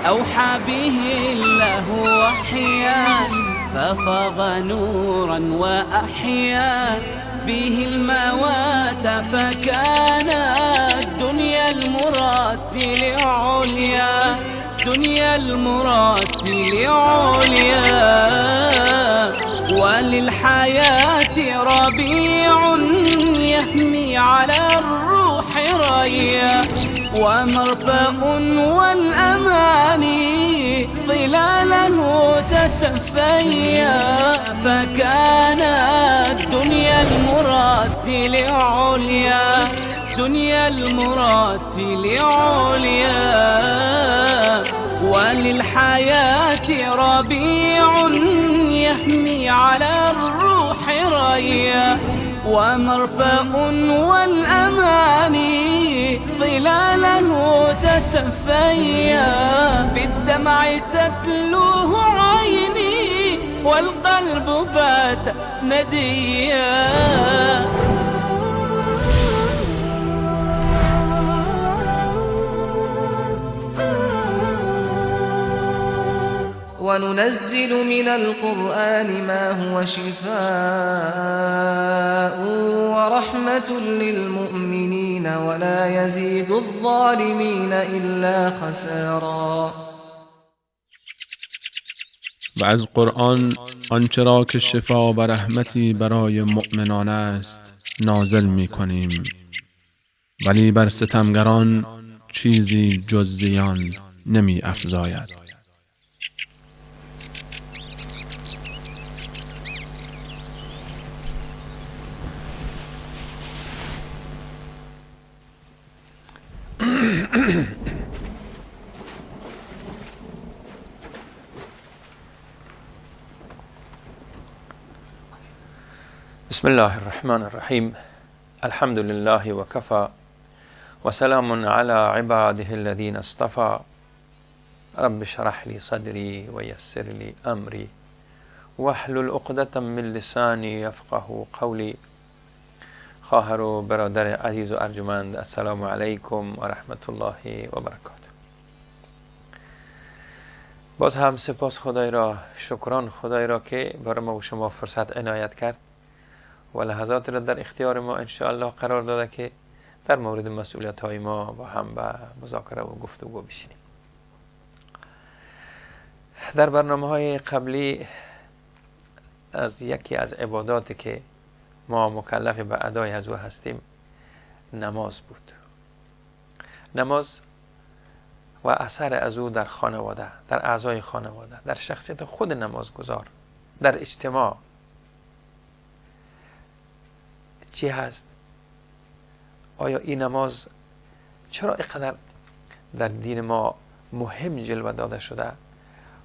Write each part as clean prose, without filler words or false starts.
أوحى به الله وحيا ففاض نورا وأحيا به الموات، فكان الدنيا المرتل عليا، دنيا المرتل عليا. وللحياة ربيع يهمي على الروح ريا، ومرفأ والأماني ظلاله تتفيا، فكان الدنيا المرتل عليا، دنيا المرتل عليا. وللحياة ربيع يهمي على الروح ريا، ومرفأ والأماني ظلاله تتفيا، بالدمع تتلوه عيني والقلب بات نديا. وننزل من القرآن ما هو شفاء ورحمة للمؤمنين ولا يزيد الظالمين إلا خسارا. و از قرآن آنچه را که شفا و رحمتی برای مؤمنان است نازل می کنیم، ولی بر ستمگران چیزی جز زیان نمی افزاید. بسم الله الرحمن الرحیم. الحمد لله وكفى وسلام على عباده الذين اصطفى. رب اشرح لي صدري ويسر لي امري واحلل عقدة من لساني يفقه قولي. خواهر و برادر عزیز و ارجمند، السلام علیکم و رحمت الله و برکاته. باز هم سپاس خدای را، شکران خدای را که برای ما و شما فرصت عنایت کرد و لحظات را در اختیار ما انشاءالله قرار داده که در مورد مسئولیت های ما با هم به مذاکره و گفتگو بشینیم. در برنامه های قبلی از یکی از عباداتی که ما مکلف به ادای از او هستیم نماز بود. نماز و اثر از او در خانواده، در اعضای خانواده، در شخصیت خود نمازگزار، در اجتماع چی هست؟ آیا این نماز چرا اینقدر در دین ما مهم جلوه داده شده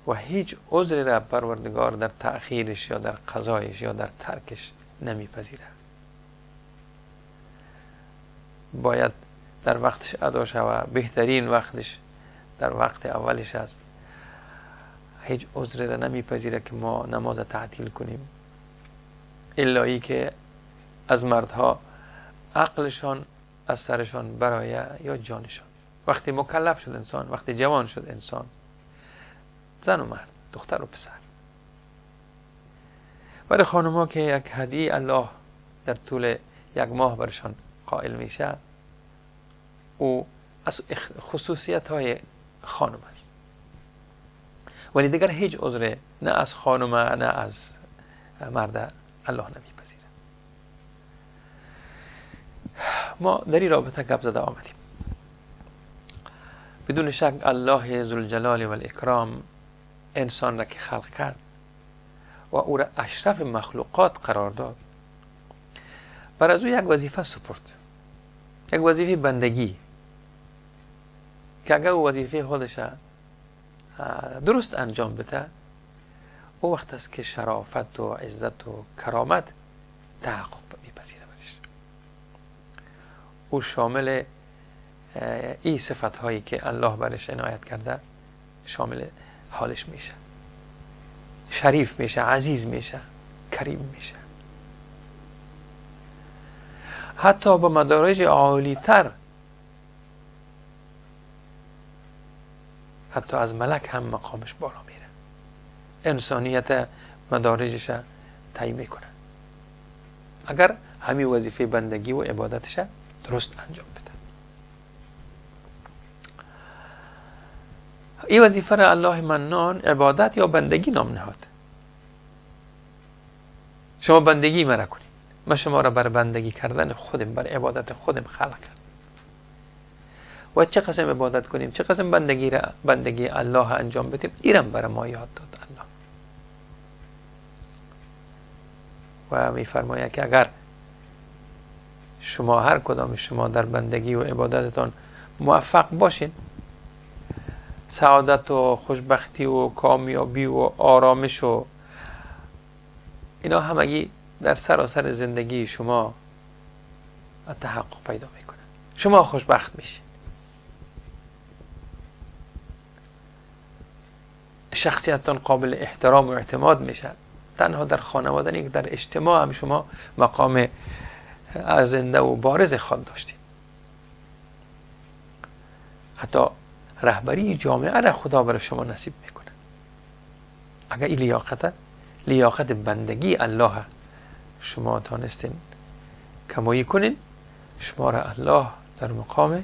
و هیچ عذری را پروردگار در تأخیرش یا در قضایش یا در ترکش نمیپذیره؟ باید در وقتش ادا شود، بهترین وقتش در وقت اولش است. هیچ عذری را نمیپذیره که ما نماز تعطیل کنیم، الا ای که از مردها عقلشان از سرشان برای یا جانشان. وقتی مکلف شد انسان، وقتی جوان شد انسان، زن و مرد، دختر و پسر، برای خانم‌ها که یک هدیه الله در طول یک ماه برشان قائل میشه، او از خصوصیت های خانم است، ولی دیگر هیچ عذر نه از خانم نه از مرد الله نمیپذیره. ما در این رابطه گپ زده آمدیم. بدون شک الله ذوالجلال والاکرام انسان را که خلق کرد و او را اشرف مخلوقات قرار داد، بر از او یک وظیفه سپرد، یک وظیفه بندگی که اگر او وظیفه خودش درست انجام بده، او وقت است که شرافت و عزت و کرامت تحقق میپذیره برش. او شامل این صفت هایی که الله برش عنایت کرده شامل حالش میشه، شریف میشه، عزیز میشه، کریم میشه. حتی با مدارج عالی تر حتی از ملک هم مقامش بالا میره، انسانیت مدارجش تعیین میکنه اگر همین وظیفه بندگی و عبادتش درست انجام بده. این وظیفه را الله منان عبادت یا بندگی نام نهاد. شما بندگی مرا کنید، من شما را بر بندگی کردن خودم، بر عبادت خودم خلق کردم. و چه قسم عبادت کنیم، چه قسم بندگی الله انجام بدیم، ایرم برای ما یاد داد الله. و میفرماید که اگر شما هر کدام شما در بندگی و عبادتتان موفق باشین، سعادت و خوشبختی و کامیابی و آرامش و اینا همگی در سراسر زندگی شما تحقق پیدا میکنه، شما خوشبخت میشین، شخصیتتان قابل احترام و اعتماد میشه. تنها در خانواده نیست، در اجتماع هم شما مقام زنده و بارز خود داشتید. حتی رهبری جامعه را خدا برای شما نصیب میکنه اگر این لیاقت بندگی الله شما تانستین کمایی کنین، شما را الله در مقام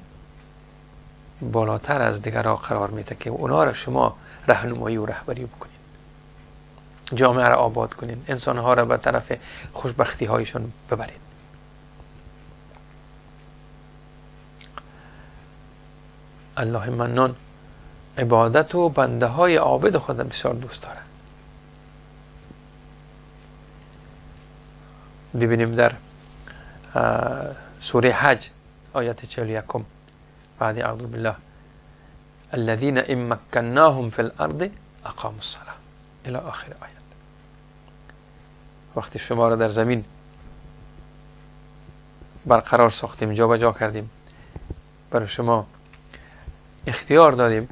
بالاتر از دیگرها قرار میده که اونا را شما راهنمایی و رهبری بکنین، جامعه را آباد کنین، انسانها را به طرف خوشبختی هایشان ببرین. الله منان عبادت و بنده های عابد خود بسیار دوست داره. ببینیم در سوره حج آیت 41 بعد اعوذ بالله الذين ان مكناهم في الارض اقاموا الصلاه الى آخر آیت. وقتی شما را در زمین برقرار ساختیم، جابجا کردیم، برای شما اختیار دادیم،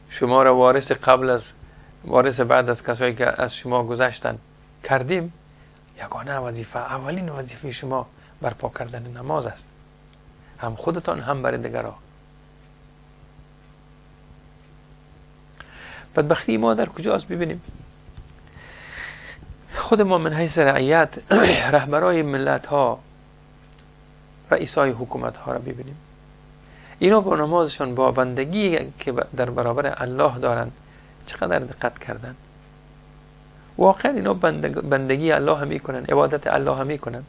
شما را وارث قبل از وارث بعد از کسایی که از شما گذشتن کردیم، یگانه وظیفه، اولین وظیفه شما برپا کردن نماز است، هم خودتان هم برای دیگران. بدبختی ما در کجاست؟ ببینیم خود ما من حیث رعیت، رهبرای ملت ها، رئیسای حکومت ها را ببینیم، اینا با نمازشان، با بندگی که در برابر الله دارن چقدر دقت کردن. واقعا اینا بندگی الله میکنن، عبادت الله میکنن.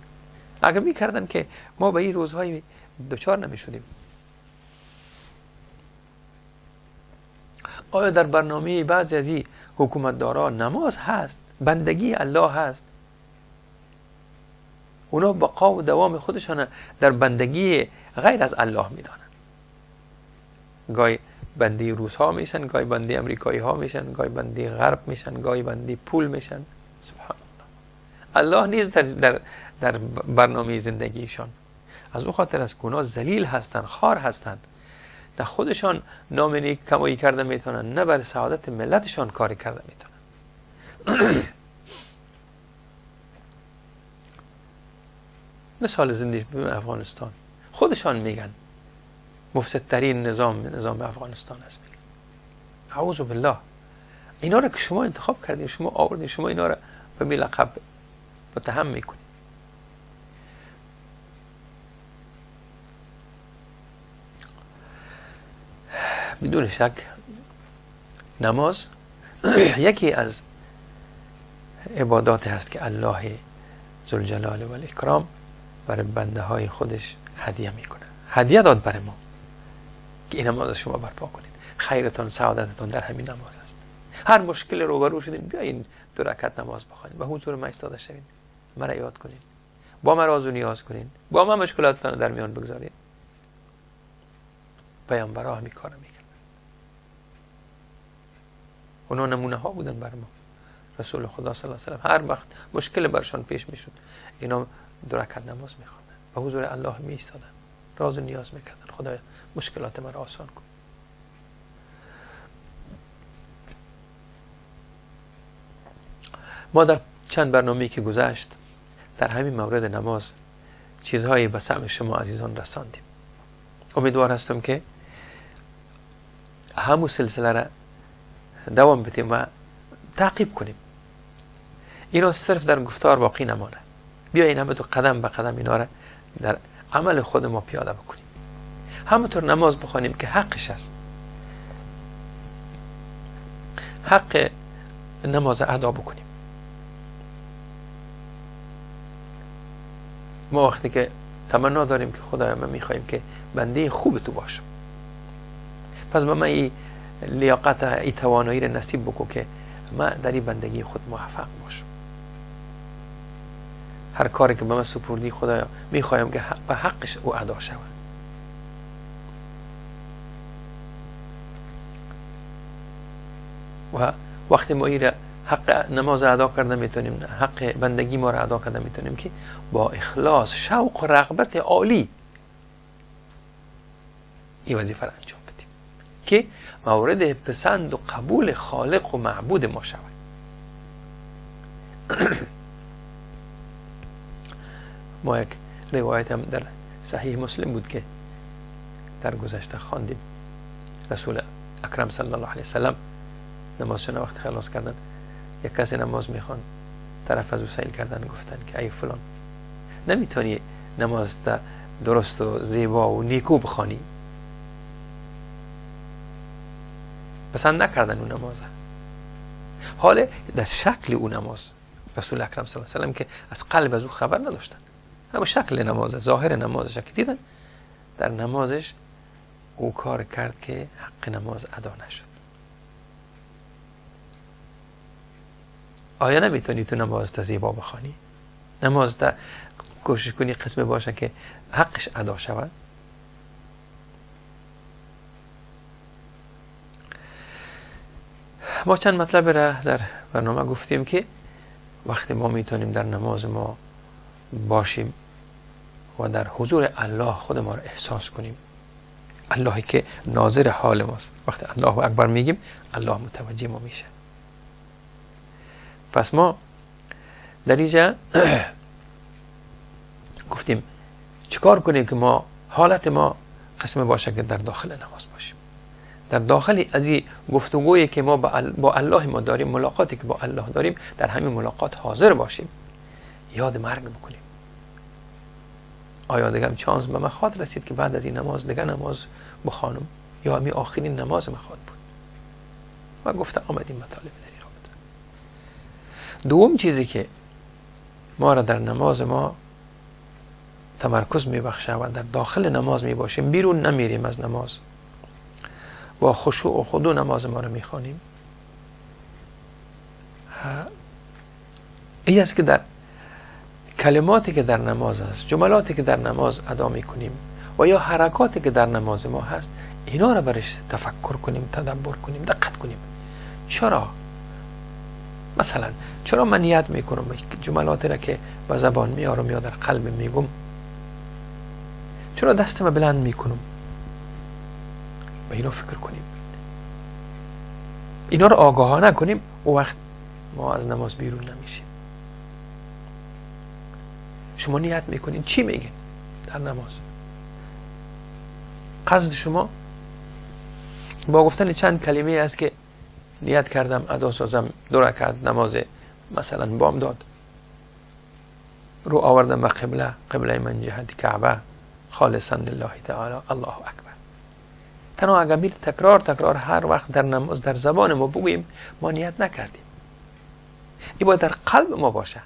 اگر میکردن که ما به این روزهای دچار نمیشدیم. آیا در برنامه بعضی از این حکومتداران نماز هست، بندگی الله هست؟ اونا بقا و دوام خودشان در بندگی غیر از الله میدانن. گاهی بندی روس ها میشن، گاهی بندی امریکایی ها میشن، گاهی بندی غرب میشن، گاهی بندی پول میشن. سبحان الله، الله نیست در برنامه زندگیشان. از او خاطر از گناه ذلیل هستن، خار هستن، نه خودشان نام نیک کمایی کرده میتونن، نه بر سعادت ملتشان کاری کرده میتونن. مثال زندگی به افغانستان، خودشان میگن مفسدترین نظام افغانستان است. میگن اعوذ بالله، اینا رو که شما انتخاب کردین، شما آوردین، شما اینا رو به می لقب متهم میکنید. بدون شک نماز یکی از عبادات هست که الله ذوالجلال والاکرام برای بنده های خودش هدیه میکنه. هدیه داد برای ما که این نماز شما برپا کنید، خیرتان سعادتتان در همین نماز است. هر مشکل روبرو شدین، بیاین 2 رکعت نماز بخوانید، به حضور من ایستاده شوین، مرا یاد کنین، با من راز و نیاز کنین، با من مشکلاتتان در میان بگذارین. پیامبرها همین کارو میکردن، اونا نمونه ها بودن بر ما. رسول خدا صلی الله علیه و سلم هر وقت مشکل برشان پیش میشد، اینا 2 رکعت نماز میخوندن، به حضور الله می ایستادن، راز و نیاز میکردن، خدایا مشکلات مرا آسان کن. ما در چند برنامه‌ای که گذشت در همین مورد نماز چیزهایی به سمع شما عزیزان رساندیم. امیدوار هستم که هم همون سلسله را دوام بدیم و تعقیب کنیم. اینا صرف در گفتار باقی نمانه، بیا این همه تو قدم به قدم اینا را در عمل خود ما پیاده بکنیم. همونطور نماز بخوانیم که حقش است، حق نماز ادا بکنیم. ما وقتی که تمنا داریم که خدایا ما میخواییم که بنده خوب تو باشم، پس به من این لیاقت، این توانایی را نصیب بکن که من در این بندگی خود موفق باشم. هر کاری که به من سپردی خدایا میخوایم که به حقش او ادا شود. و وقتی ما این حق نماز ادا کرده میتونیم، حق بندگی ما را ادا کرده میتونیم که با اخلاص، شوق و رغبت عالی این وظیفه را انجام بدیم که مورد پسند و قبول خالق و معبود ما شود. ما یک روایت هم در صحیح مسلم بود که در گذشته خواندیم. رسول اکرم صلی الله علیه وسلم نمازشون وقت خلاص کردن، یک کسی نماز میخوان، طرف از او سیل کردن، گفتن که ای فلان، نمیتونی نماز درست و زیبا و نیکو بخوانی؟ پسند نکردن اون نمازه. حال در شکل اون نماز رسول اکرم صلی الله علیه وسلم که از قلب از او خبر نداشتن، اما شکل نماز، ظاهر نمازش که دیدن، در نمازش او کار کرد که حق نماز ادا نشد. آیا نمیتونی تو نماز تا زیبا بخوانی؟ نماز تا کوشش کنی قسم باشه که حقش ادا شود؟ ما چند مطلب را در برنامه گفتیم که وقتی ما میتونیم در نماز ما باشیم و در حضور الله خود ما را احساس کنیم، اللهی که ناظر حال ماست. وقتی الله اکبر میگیم الله متوجه ما میشه. پس ما در اینجا گفتیم چیکار کنیم که ما حالت ما قسم باشه که در داخل نماز باشیم، در داخل از این گفتگویی که ما با الله ما داریم، ملاقاتی که با الله داریم، در همین ملاقات حاضر باشیم، یاد مرگ بکنیم. آیا دیگه چانس به من خواد رسید که بعد از این نماز دیگه نماز بخوانم، یا همین آخرین نماز من خواد بود؟ و گفته آمدیم مطالب در این رابطه. دوم چیزی که ما را در نماز ما تمرکز میبخشه و در داخل نماز میباشیم، بیرون نمیریم از نماز، با خشوع و خضوع نماز ما رو میخوانیم، ای است که در کلماتی که در نماز است، جملاتی که در نماز ادا میکنیم و یا حرکاتی که در نماز ما هست، اینا رو برش تفکر کنیم، تدبر کنیم، دقت کنیم. چرا؟ مثلا چرا من نیت میکنم جملاتی را که با زبان میارم یا در قلب میگم؟ چرا دستم بلند میکنم؟ به اینا فکر کنیم، اینا رو آگاهانه کنیم، او وقت ما از نماز بیرون نمیشیم. شما نیت میکنین، چی میگین در نماز؟ قصد شما با گفتن چند کلمه است که نیت کردم ادا سازم دو رکعت نماز مثلا بام داد، رو آوردم به قبله، قبله من جهت کعبه، خالصا لله تعالی، الله اکبر. تنها اگر میر تکرار تکرار هر وقت در نماز در زبان ما بگوییم، ما نیت نکردیم. این باید در قلب ما باشه.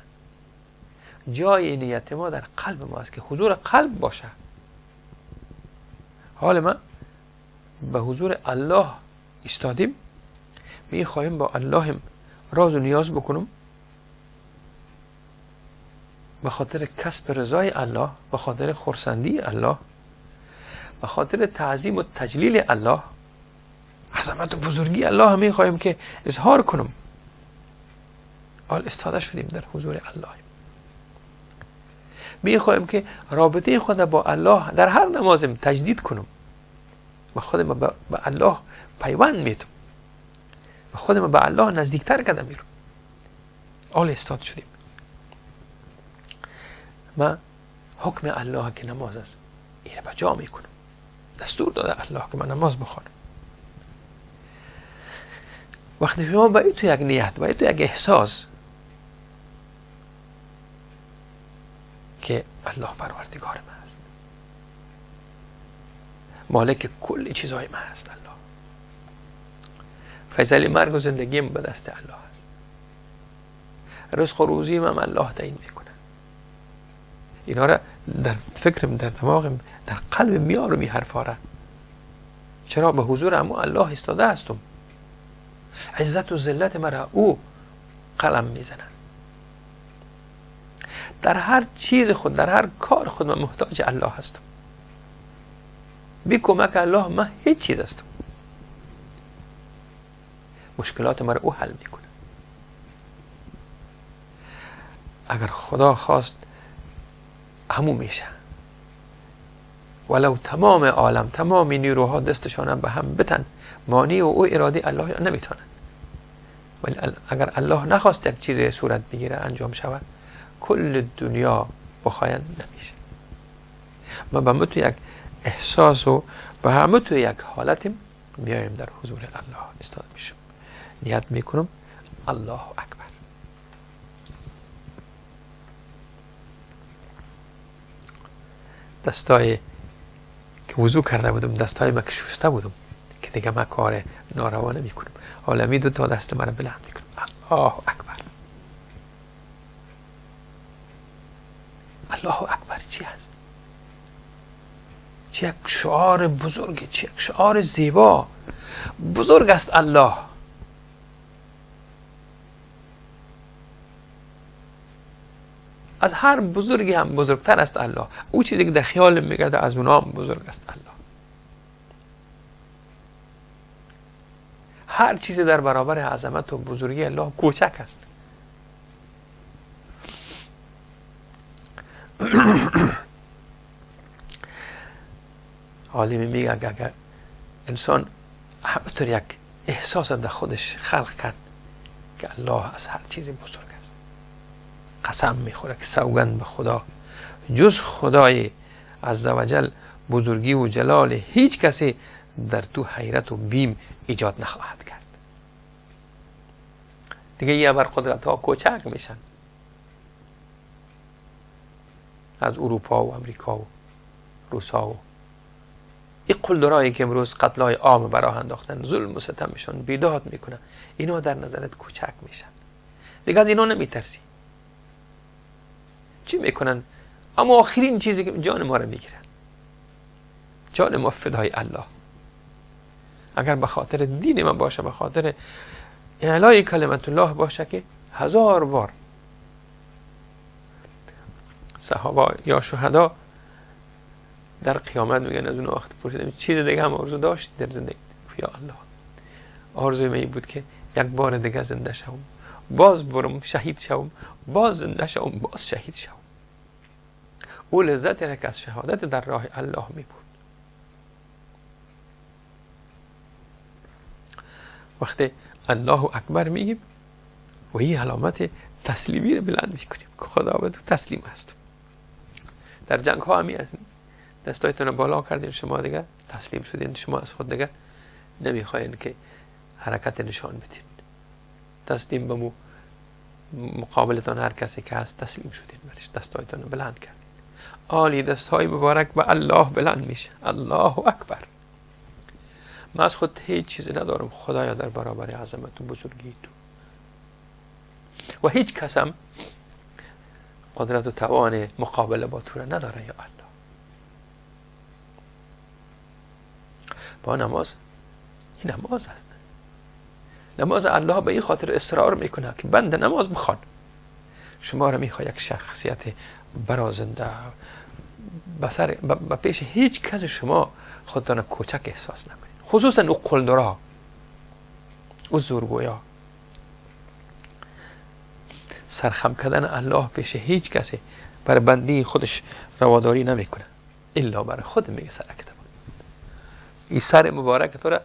جای نیت ما در قلب ما است که حضور قلب باشه. حال ما به حضور الله ایستادیم، میخواهیم با الله راز و نیاز بکنم، به خاطر کسب رضای الله، به خاطر خرسندی الله، به خاطر تعظیم و تجلیل الله، عظمت و بزرگی الله میخواهیم که اظهار کنم. حال استاده شدیم در حضور الله، میخواهیم که رابطه خود با الله در هر نمازم تجدید کنم، و خودم به الله پیوند میتم، و خودم به الله نزدیکتر کردم میرم. حال استاد شدیم. ما حکم الله که نماز است اینو به جا میکنم. دستور داده الله که من نماز بخوانم. وقتی شما با تو یک نیت، با تو یک احساس که الله پروردگار من است، مالک کل چیزهای من است، الله فیصله مرگ و زندگیم به دست الله است، رزق و روزی من الله تعیین میکنه، اینا را در فکرم، در دماغم، در قلب میارم این حرفا را. چرا؟ به حضور امو الله ایستاده هستم، عزت و ذلت مرا او قلم میزنه. در هر چیز خود، در هر کار خود من محتاج الله هستم. بی کمک الله من هیچ چیز هستم. مشکلات مرا او حل میکنه. اگر خدا خواست همو میشه. ولو تمام عالم، تمام نیروها دستشان به هم بتن، مانع و او اراده الله نمیتونن. ولی اگر الله نخواست یک چیز صورت بگیره، انجام شود، کل دنیا بخواین نمیشه. ما به تو یک احساس و به همه تو یک حالت میایم در حضور الله استاد میشم، نیت میکنم الله اکبر. دستای که وضو کرده بودم، دستای ما که شسته بودم که دیگه من کار ناروا نمیکنم، حالا می دو تا دست من بلند میکنم، الله اکبر. الله اکبر چی هست؟ چه یک شعار بزرگی، چه یک شعار زیبا. بزرگ است الله. از هر بزرگی هم بزرگتر است الله. او چیزی که در خیال میگرده از اونها هم بزرگ است الله. هر چیزی در برابر عظمت و بزرگی الله کوچک است. عالمی میگه اگر انسان همطور یک احساس در خودش خلق کرد که الله از هر چیزی بزرگ است، قسم میخوره که سوگند به خدا، جز خدای عزوجل بزرگی و جلال هیچ کسی در تو حیرت و بیم ایجاد نخواهد کرد. دیگه یه بر قدرت ها کوچک میشن، از اروپا و امریکا و روسا و این قلدرایی که امروز قتلای عام براه انداختن، ظلم و ستمشون بیداد میکنن، اینا در نظرت کوچک میشن. دیگه از اینا نمیترسی. چی میکنن؟ اما آخرین چیزی که جان ما رو میگیرن، جان ما فدای الله. اگر به خاطر دین من باشه، به خاطر اعلای کلمت الله باشه، که 1000 بار صحابه یا شهدا در قیامت میگن، از اون وقت پرسیدم چیز دیگه هم آرزو داشت در زندگی؟ یا الله، آرزوی من بود که یک بار دیگه زنده شوم، باز برم شهید شوم، باز زنده شوم، باز شهید شوم. او لذت را که از شهادت در راه الله می بود. وقتی الله اکبر میگیم و این علامت تسلیمی رو بلند میکنیم که خدا به تو تسلیم هستم. در جنگ ها همی هست، دستایتون رو بالا کردین، شما دیگه تسلیم شدین، شما از خود دیگه نمیخواین که حرکت نشان بدین، تسلیم به مقابلتان هر کسی که هست تسلیم شدین برش، دستایتون رو بلند کردین. عالی دستهای مبارک به الله بلند میشه، الله اکبر. من از خود هیچ چیزی ندارم خدایا در برابر عظمت و بزرگی تو، و هیچ کسم قدرت و توان مقابله با تو را نداره یا الله. با نماز، این نماز است. نماز الله به این خاطر اصرار میکنه که بنده نماز بخوان. شما را میخواد یک شخصیت برازنده، به پیش هیچ کس شما خودتان کوچک احساس نکنید، خصوصا او قلدرها، او زورگویا. سرخم کردن الله پیش هیچ کسی برای بندی خودش رواداری نمیکنه، الا برای خود میگه سرکت بود. این سر مبارک تو را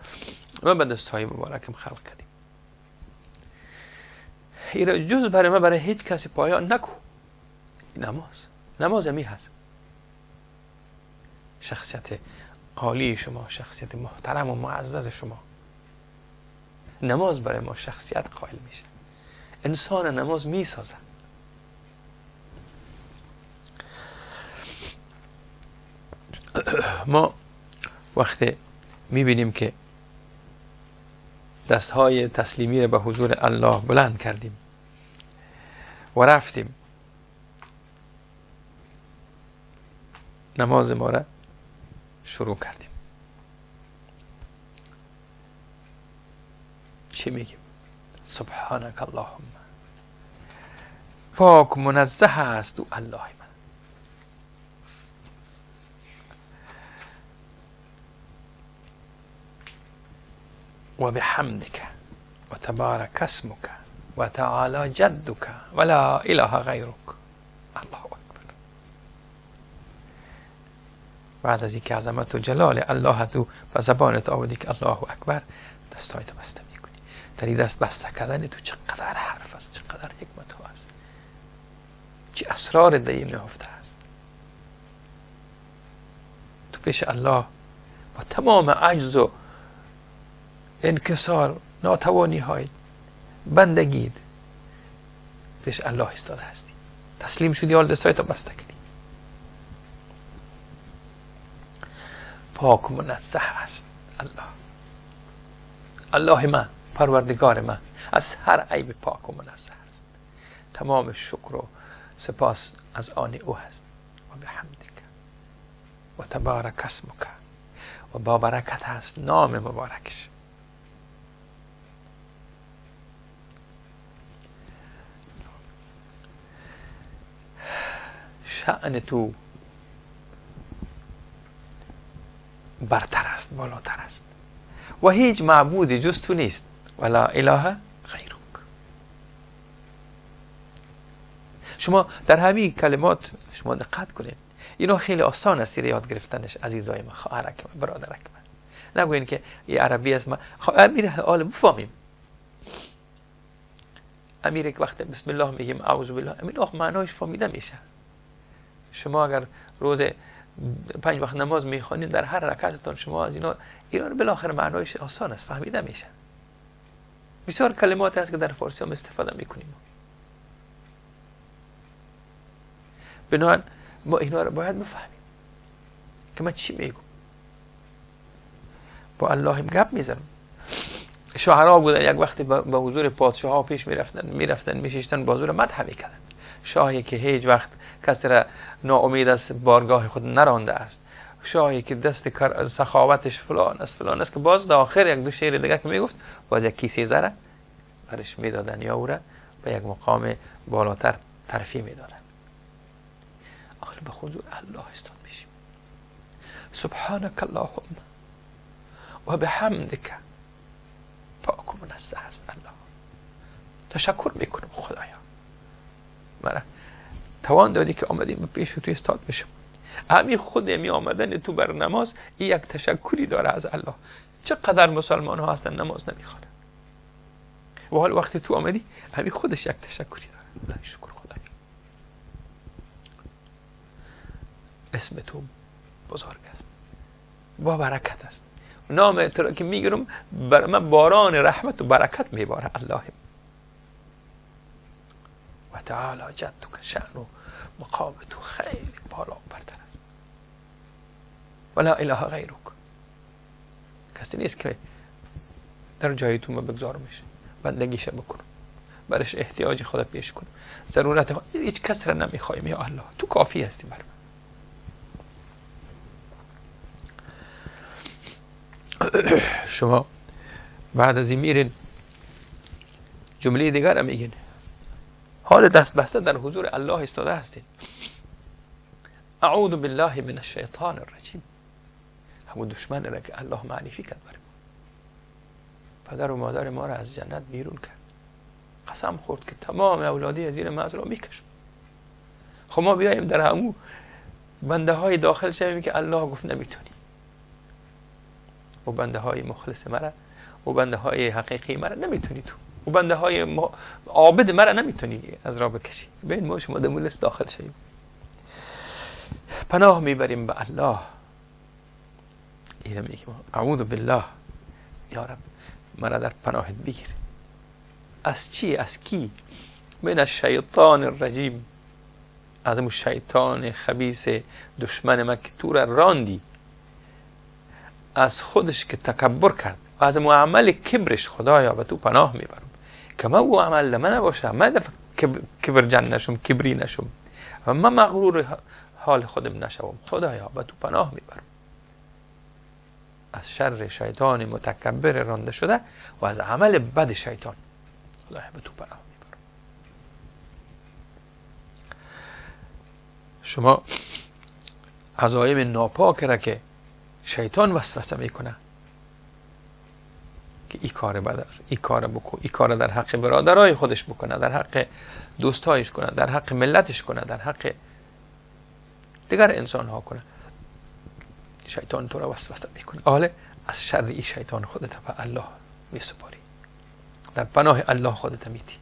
من به دستهای مبارکم خلق کردیم، این جز برای من برای هیچ کسی پایان نکو. نماز، نماز همی هست. شخصیت عالی شما، شخصیت محترم و معزز شما، نماز برای ما شخصیت قائل میشه. انسان نماز میسازه. ما وقتی میبینیم که دستهای تسلیمی را به حضور الله بلند کردیم و رفتیم نماز ما را شروع کردیم، چی میگیم؟ سبحانك اللهم، پاک منزه است او الله من. و بحمدك و تبارک اسمك و تعالی جدك و لا اله غیرک. الله اکبر. بعد از اینکه عظمت و جلال الله تو به زبانت آوردی که الله اکبر، دستایت بسته میکنی. در این دست بسته کردن تو چقدر حرف است، چقدر حکمت ها است، چه اسرار در این نهفته است. تو پیش الله با تمام عجز و انکسار، ناتوانی های بندگید، پیش الله ایستاده هستی، تسلیم شدی، حال دستایت بسته کردی. پاک منزه است الله، الله من، پروردگار من، از هر عیب پاک و منزه است. تمام شکر و سپاس از آن او هست. و بحمدک و تبارک اسمک، و با برکت هست نام مبارکش. شأن تو برتر است، بالاتر است و هیچ معبودی جز تو نیست. ولا اله غیرک. شما در همین کلمات شما دقت کنین، اینا خیلی آسان است یاد گرفتنش عزیزای من، خواهرک من، برادرک من. نگوین که یه عربی است، ما امیر حال بفهمیم. امیر که وقت بسم الله میگیم اعوذ بالله، امیر آخ معنایش فهمیده میشه. شما اگر روز 5 وقت نماز میخوانید، در هر رکعتتان شما از اینا رو بالاخره معنایش آسان است، فهمیده میشه. بسیار کلمات هست که در فارسی هم استفاده میکنیم. بنابراین ما اینا رو باید بفهمیم که من چی میگم. با الله هم گپ میزنم. شعرا بودن یک وقتی به حضور پادشاه ها پیش میرفتن میشیشتن، با حضور مدح میکردن. شاهی که هیچ وقت کسی را ناامید از بارگاه خود نرانده است، شاهی که دست سخاوتش فلان است فلان است، که باز در آخر یک دو شعر دیگه که میگفت باز یک کیسه زره برش میدادن یا او را به یک مقام بالاتر ترفیع میدادن. آخر به حضور الله استاد میشیم. سبحانك اللهم و بحمدک، پاک و منزه است الله. تشکر میکنم خدایا، مرا توان دادی که آمدیم به پیش تو استاد بشم. همین خود می آمدن تو بر نماز این یک تشکری داره از الله. چقدر مسلمان ها هستن نماز نمیخوانن و حال وقتی تو آمدی همین خودش یک تشکری داره. الله شکر خدایا، اسم تو بزرگ است، با برکت است. نام تو را که میگیرم بر من باران رحمت و برکت میباره الله. و تعالی جدک، شأن و مقام تو خیلی بالا و برتر است. ولا اله غیرک، کسی نیست که در جای تو ما بگذارمش، بندگیش بکنم، برش احتیاج خدا پیش کنم، ضرورت خدا، هیچ کس را نمیخوایم یا الله، تو کافی هستی بر من. شما بعد از این میرین جمله دیگر هم میگین، حال دست بسته در حضور الله ایستاده هستین. اعوذ بالله من الشیطان الرجیم، همون دشمن را که الله معرفی کرد برای ما. پدر و مادر ما را از جنت بیرون کرد، قسم خورد که تمام اولادی از این مزرعه میکشم. خب ما بیایم در همون بنده های داخل شویم که الله گفت نمیتونی، و بنده های مخلص مرا و بنده های حقیقی مرا نمیتونی تو، و بنده های عابد مرا نمیتونی از راه بکشی. بین ما شما دمولس داخل شویم، پناه میبریم به الله. اینم میگیم اعوذ بالله، یا رب مرا در پناهت بگیر. از چی؟ از کی؟ من الشیطان الرجیم، از اون شیطان خبیث دشمن من که تو را راندی، از خودش که تکبر کرد و از اون عمل کبرش خدایا به تو پناه میبرم که من او عمل من نباشه، من دفعه کبر جن نشم، کبری نشم و من مغرور حال خودم نشوم. خدایا به تو پناه میبرم از شر شیطان متکبر رانده شده و از عمل بد شیطان. خدایا به تو پناه میبرم. شما عزایم ناپاک را که شیطان وسوسه میکنه که این کار بد است، این کار بکن، این کار در حق برادرای خودش بکنه، در حق دوستایش کنه، در حق ملتش کنه، در حق دیگر انسان ها کنه، شیطان تو را وسوسه میکنه. حالا از شر این شیطان خودت به الله میسپاری، در پناه الله خودت میتی.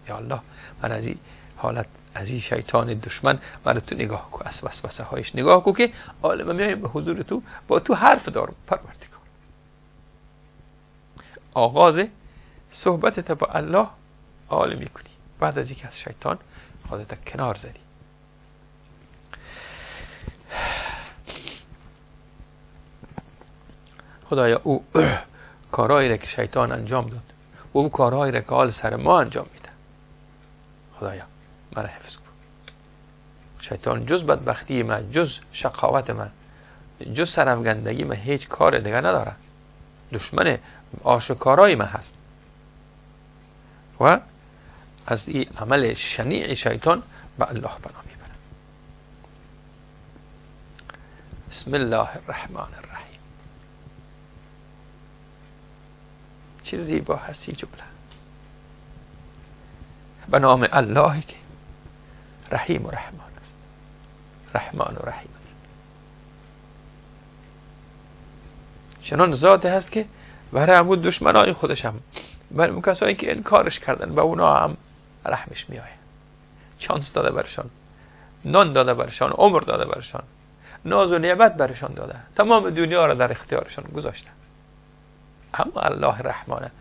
یا الله من از این حالت، از این شیطان دشمن من تو نگاه کو، از وسوسه هایش نگاه کو که عالم میایم به حضور تو، با تو حرف دارم پروردگار. آغاز صحبتت با الله عالم میکنی بعد از اینکه از شیطان خودت کنار زدی. خدایا او کارهایی را که شیطان انجام داد و او کارهایی را که حال سر ما انجام میده، خدایا مرا حفظ کن. شیطان جز بدبختی من، جز شقاوت من، جز سرافگندگی من هیچ کار دیگه نداره. دشمن آشکارای من هست و از این عمل شنیع شیطان به الله پناه میبرم. بسم الله الرحمن الرحیم. چه زیبا هستی جمله. به نام الله که رحیم و رحمان است، رحمان و رحیم است. چنان ذاتی هست که برای همون دشمنای خودش هم، برای اون کسایی که انکارش کردن، به اونا هم رحمش میآید. چانس داده برشان، نان داده برشان، عمر داده برشان، ناز و نعمت برشان داده، تمام دنیا را در اختیارشان گذاشته. اما الله رحمانه،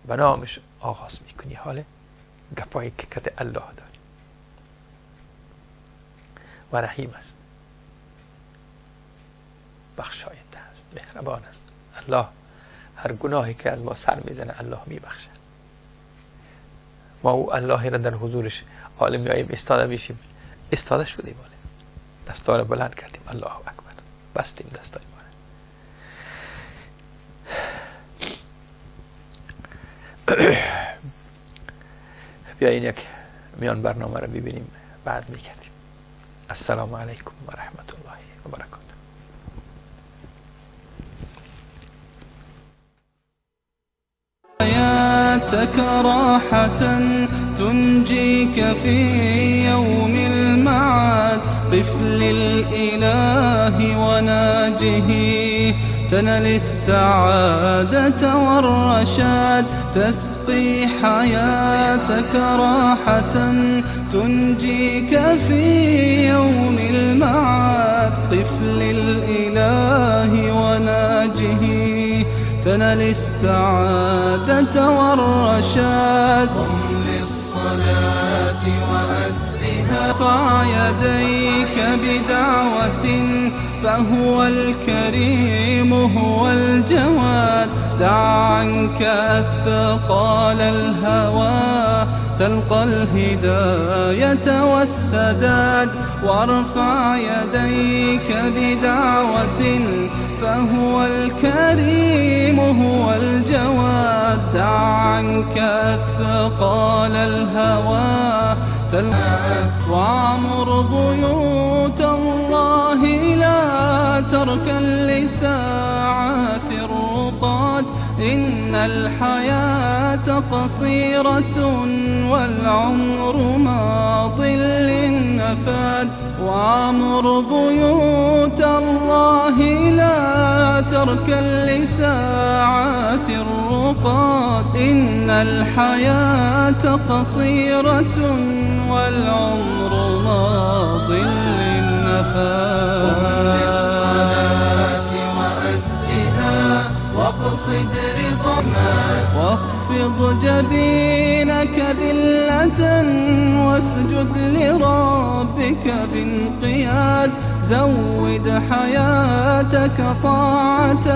به نامش آغاز میکنی حال گپایی که کت الله داری و رحیم است، بخشاینده است، مهربان است. الله هر گناهی که از ما سر میزنه الله میبخشه. ما او الله را در حضورش عالم میاییم، استاده میشیم، استاده شدیم، دستا را بلند کردیم، الله اکبر، بستیم دستای ما. بیاین یک میان برنامه را ببینیم، بعد میکردیم. السلام علیکم و رحمت الله و برکاته. حياتك راحة تنجيك في يوم المعاد، قف للإله وناجه تنل السعادة والرشاد، تسقي حياتك راحة تنجيك في يوم المعاد، قف للإله وناجه تنل السعادة والرشاد. قم للصلاة وأدها، ارفع يديك بدعوة فهو الكريم هو الجواد، دع عنك أثقال الهوى تلقى الهداية والسداد، وارفع يديك بدعوة فهو الكريم هو الجواد، دع عنك أثقال الهوى تلقى. وعمر بيوت الله لا تركا لساعات الرقاد، إن الحياة قصيرة والعمر ماض للنفاد، وعمر بيوت الله لا تركا لساعات الرقاد، إن الحياة قصيرة والعمر ماض للنفاد. قم للصلاة وأدها. واقصد رضا واخفض جبينك ذلة واسجد لربك بانقياد. زود حياتك طاعة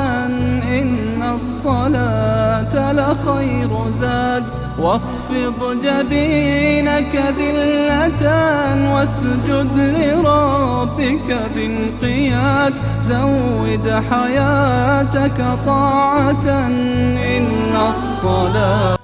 إن الصلاة لخير زاد. واخفض جبينك ذلة واسجد لربك بانقياد. زود حياتك طاعة إن الصلاة.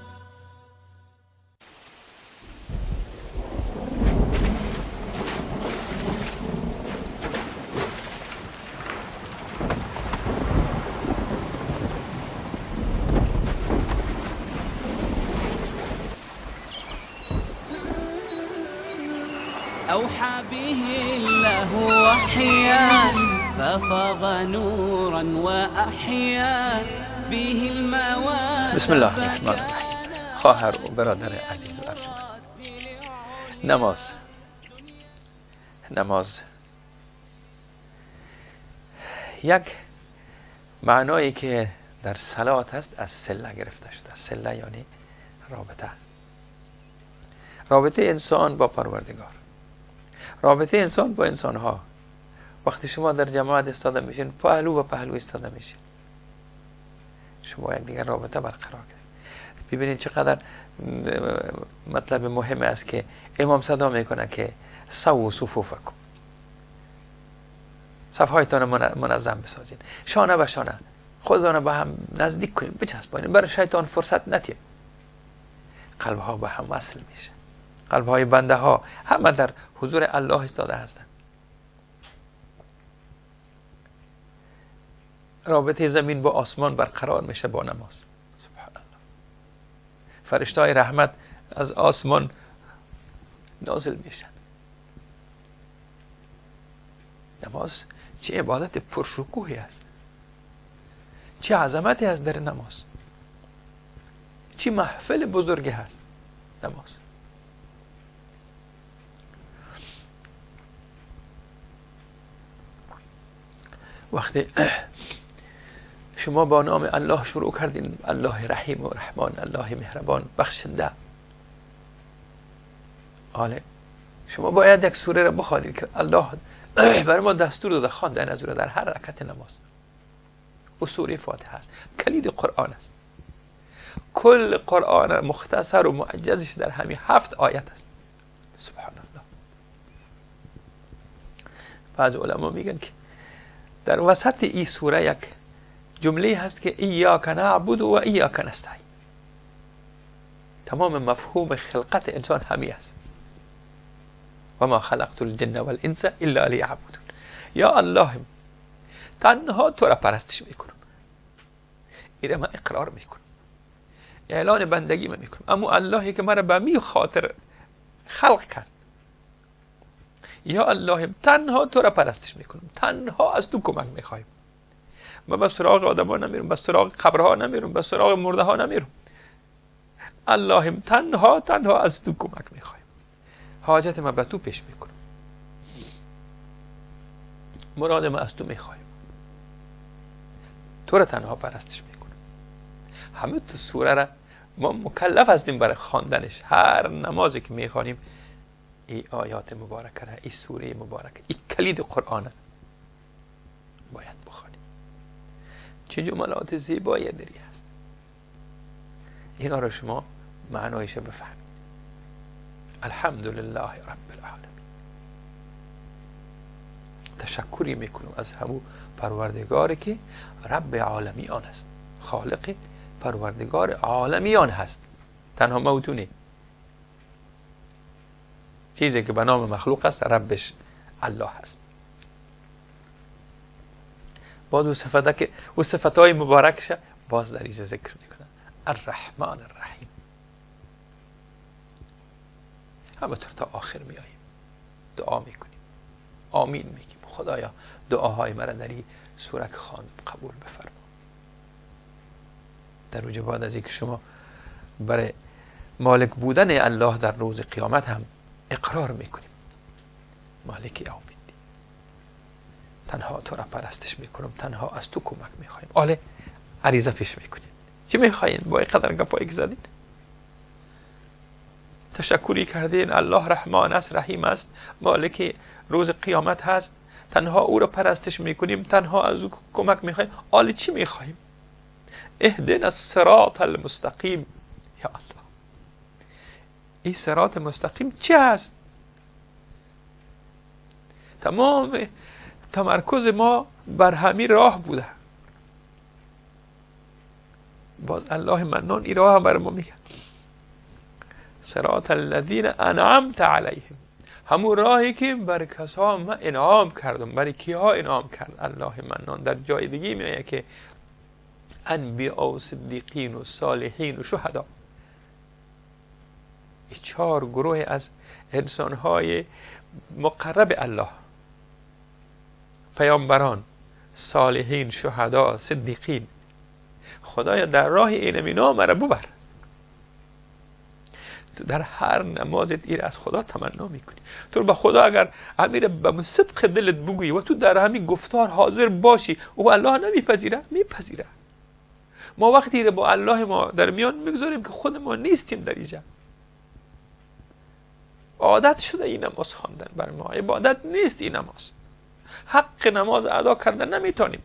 أوحى به الله وحيا ففاض نورا وأحيا به المواد. بسم الله الرحمن الرحیم. خواهر و برادر عزیز و ارجمند، نماز یک معنایی که در صلات هست از صله گرفته شده. صله یعنی رابطه، رابطه انسان با پروردگار، رابطه انسان با انسان ها. وقتی شما در جماعت استاده میشین، پهلو و پهلو استاده میشین، شما یک دیگر رابطه برقرار کرد. ببینید چقدر مطلب مهم است که امام صدا میکنه که سو صفوفکم، صفهایتان منظم بسازین، شانه به شانه، خودتان به هم نزدیک کنین، بچسبانین، برای شیطان فرصت ندین. قلب ها به هم وصل میشه، قلب های بنده ها همه در حضور الله استاده هستند. رابطه زمین با آسمان برقرار میشه با نماز. سبحان الله. فرشته های رحمت از آسمان نازل میشن. نماز چه عبادت پرشکوهی است، چه عظمتی است در نماز، چه محفل بزرگی هست نماز. وقتی شما با نام الله شروع کردین، الله رحیم و رحمان، الله مهربان بخشنده، آله شما باید یک سوره را بخوانید که الله برای ما دستور داده خواندن از او در هر رکعت نماز. او سوره فاتحه است، کلید قرآن است. کل قرآن مختصر و معجزش در همین 7 آیت است. سبحان الله. بعض علما میگن که در وسط این سوره یک جمله هست که ایاک نعبد و ایاک نستعین. تمام مفهوم خلقت انسان همی است. و ما خلقت الجن والانس الا لیعبدون. یا الله تنها تو را پرستش میکنم، ایره من اقرار میکنم، اعلان بندگی من میکنم، اما اللهی که مرا به می خاطر خلق کرد، یا الله تنها تو را پرستش میکنم، تنها از تو کمک میخوایم. من به سراغ آدم ها نمیرم، به سراغ قبرها نمیرم، به سراغ مرده ها نمیرم. الله تنها از تو کمک میخوایم، حاجت من به تو پیش میکنم، مراد من از تو میخوایم، تو را تنها پرستش میکنم. همه تو سوره را ما مکلف هستیم برای خواندنش. هر نمازی که میخوانیم ای آیات مبارکه را، ای سوره مبارکه، ای کلید قرآن باید بخوانیم. چه جملات زیبایی دری هست. اینا رو شما معنایش بفهمید. الحمدلله رب العالمین. تشکری میکنم از همو پروردگاری که رب عالمیان است، خالق پروردگار عالمیان هست. تنها موتونی چیزی که به نام مخلوق است ربش الله هست. باز او صفته که او صفتهای مبارکش باز در اینجا ذکر میکنه، الرحمن الرحیم. همونطور تا آخر میاییم دعا میکنیم، آمین میگیم، خدایا دعاهای مرا در این سوره که خواندم قبول بفرما. در اوج بعد از اینکه شما برای مالک بودن الله در روز قیامت هم اقرار میکنیم، مالک یوم الدین، تنها تو را پرستش میکنم، تنها از تو کمک میخوایم. آله عریضه پیش میکنین. چی میخواین با این قدر گپایی که زدین؟ تشکری کردین، الله رحمان است، رحیم است، مالک روز قیامت هست، تنها او را پرستش میکنیم، تنها از او کمک میخوایم. حالا چی میخوایم؟ اهدنا الصراط المستقیم. یا الله، این صراط مستقیم چی هست؟ تمام تمرکز ما بر همین راه بوده. باز الله منان این راه هم بر ما میگه، صراط الذین انعمت علیهم، همون راهی که بر کسا من انعام کردم. برای کیها انعام کرد الله منان؟ در جای دیگه میآید که انبیاء و صدیقین و صالحین و شهدا، این 4 گروه از انسانهای مقرب الله، پیامبران، صالحین، شهدا، صدیقین. خدایا در راه اینمینا مرا ببر. تو در هر نمازت ایر از خدا تمنا میکنی. تو به خدا اگر امیر به صدق دلت بگویی و تو در همین گفتار حاضر باشی، او الله نمیپذیره؟ میپذیره. ما وقتی با الله ما در میان میگذاریم که خود ما نیستیم در اینجا. عادت شده این نماز خواندن بر ما، عبادت نیست این نماز. حق نماز ادا کردن نمیتونیم.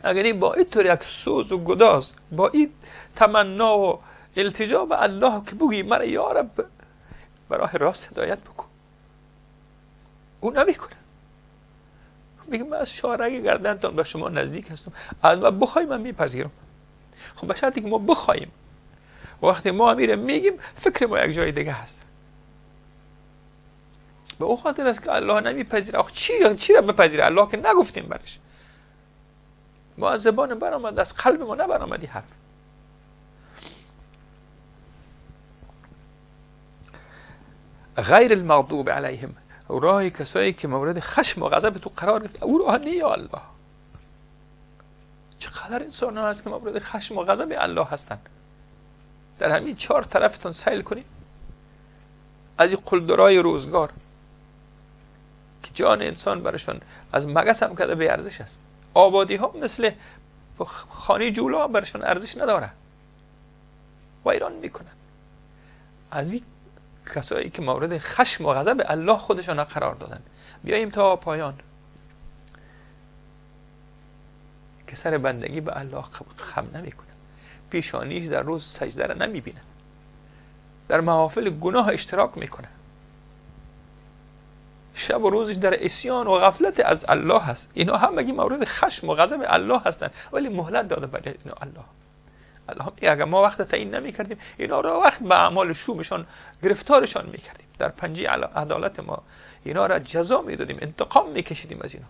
اگر این با اینطور یک سوز و گداز، با این تمنا و التجا به الله که بگی مرا یا رب براه راست هدایت بکن، او نمیکنه. میگه من از شارگ گردنتان به شما نزدیک هستم، از من بخوای من میپذیرم. خب به شرطی که ما بخوایم. وقتی ما میره میگیم فکر ما یک جای دیگه هست. به او خاطر است که الله نمیپذیره. آخ چی را بپذیره الله که نگفتیم برش. ما از زبان برآمد، از قلب ما نبرآمدی حرف. غیر المغضوب علیهم، راه کسایی که مورد خشم و غضب تو قرار گرفت، او راه نه یا الله. چقدر انسان ها هست که مورد خشم و غضب الله هستند. در همین 4 طرفتون سیل کنید از این قلدرای روزگار که جان انسان برشان از مگس هم کرده به ارزش است. آبادی ها مثل خانه جولا برشان ارزش نداره، ویران میکنن. از این کسایی که مورد خشم و غضب الله خودشان قرار دادن. بیاییم تا پایان که سر بندگی به الله خم نمیکنه، پیشانیش در روز سجده را نمیبینه، در محافل گناه اشتراک میکنه، شب و روزش در عصیان و غفلت از الله هست. اینا همگی مورد خشم و غضب الله هستند، ولی مهلت داده برای اینا الله. الله میگه اگر ما وقت تعیین نمیکردیم، اینا را وقت به اعمال شومشان گرفتارشان میکردیم، در پنجه عدالت ما اینا را جزا میدادیم، انتقام میکشیدیم از اینا.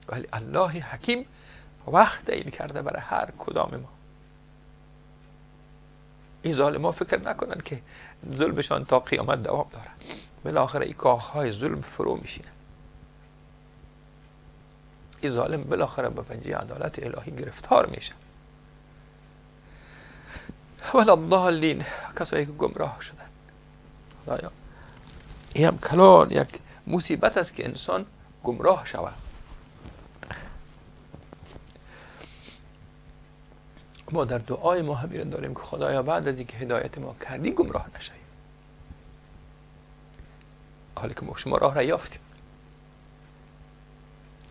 ولی الله حکیم وقت تعیین کرده برای هر کدام ما. این ظالما فکر نکنن که ظلمشان تا قیامت دوام داره. بالاخره این کاخهای ظلم فرو میشینه. این ظالم بالاخره به پنجه عدالت الهی گرفتار میشه. ولا الضالین، کسایی که گمراه شدن. خدایا این هم کلان یک مصیبت است که انسان گمراه شود. ما در دعای ما همین داریم که خدایا بعد از اینکه هدایت ما کردی گمراه نشویم. حالی که ما شما راه را یافتیم،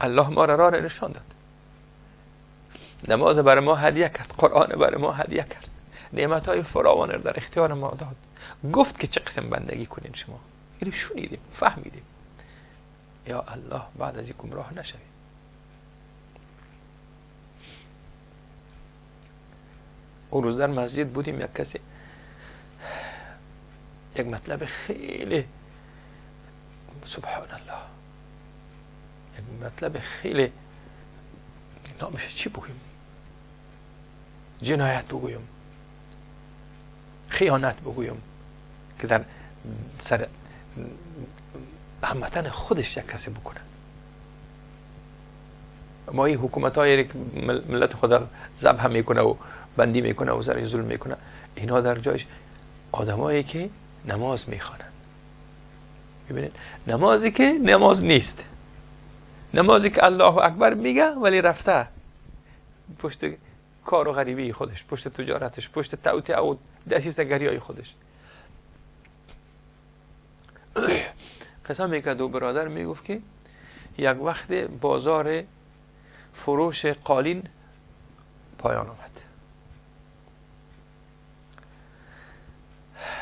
الله ما را راه را نشان داد، نماز بر ما هدیه کرد، قرآن بر ما هدیه کرد، نعمت های فراوان را در اختیار ما داد، گفت که چه قسم بندگی کنین شما. اینو شنیدیم، فهمیدیم. یا الله بعد از این گمراه نشویم. اون روز در مسجد بودیم، یک کسی یک مطلب خیلی سبحان الله، یک مطلب خیلی نامش چی بگویم، جنایت بگویم، خیانت بگویم، که در سر هموطن خودش یک کسی بکنه. ما این حکومت هایی که ملت خدا ذبح میکنه و بندی میکنه و سر ظلم میکنه، اینا در جایش آدمایی که نماز میخوانن. ببینید نمازی که نماز نیست، نمازی که الله اکبر میگه ولی رفته پشت کار و غریبی خودش، پشت تجارتش، پشت توطئه و دسیسه‌گری‌های خودش. قسم میکرد و برادر میگفت که یک وقت بازار فروش قالین پایان آمد،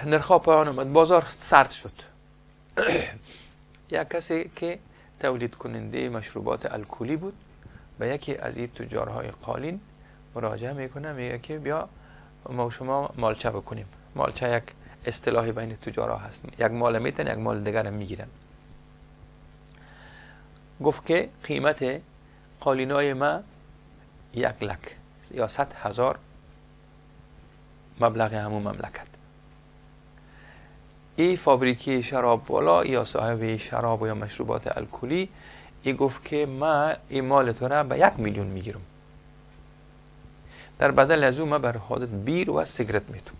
نرخ‌ها پایان آمد، بازار سرد شد. یک کسی که تولید کننده مشروبات الکلی بود به یکی از این تجارهای قالین مراجعه میکنه، میگه که بیا ما شما مالچه بکنیم. مالچه یک اصطلاحی بین تجارها هست، یک مال میتن یک مال دیگر میگیرن. گفت که قیمت قالینای ما 1 لک یا 100,000 مبلغ همون مملکت. ای فابریکی شراب بالا یا صاحب شراب و یا مشروبات الکلی ای گفت که ما این مال تو را به 1 میلیون میگیرم، در بدل از او ما بر خودت بیر و سیگرت میتم.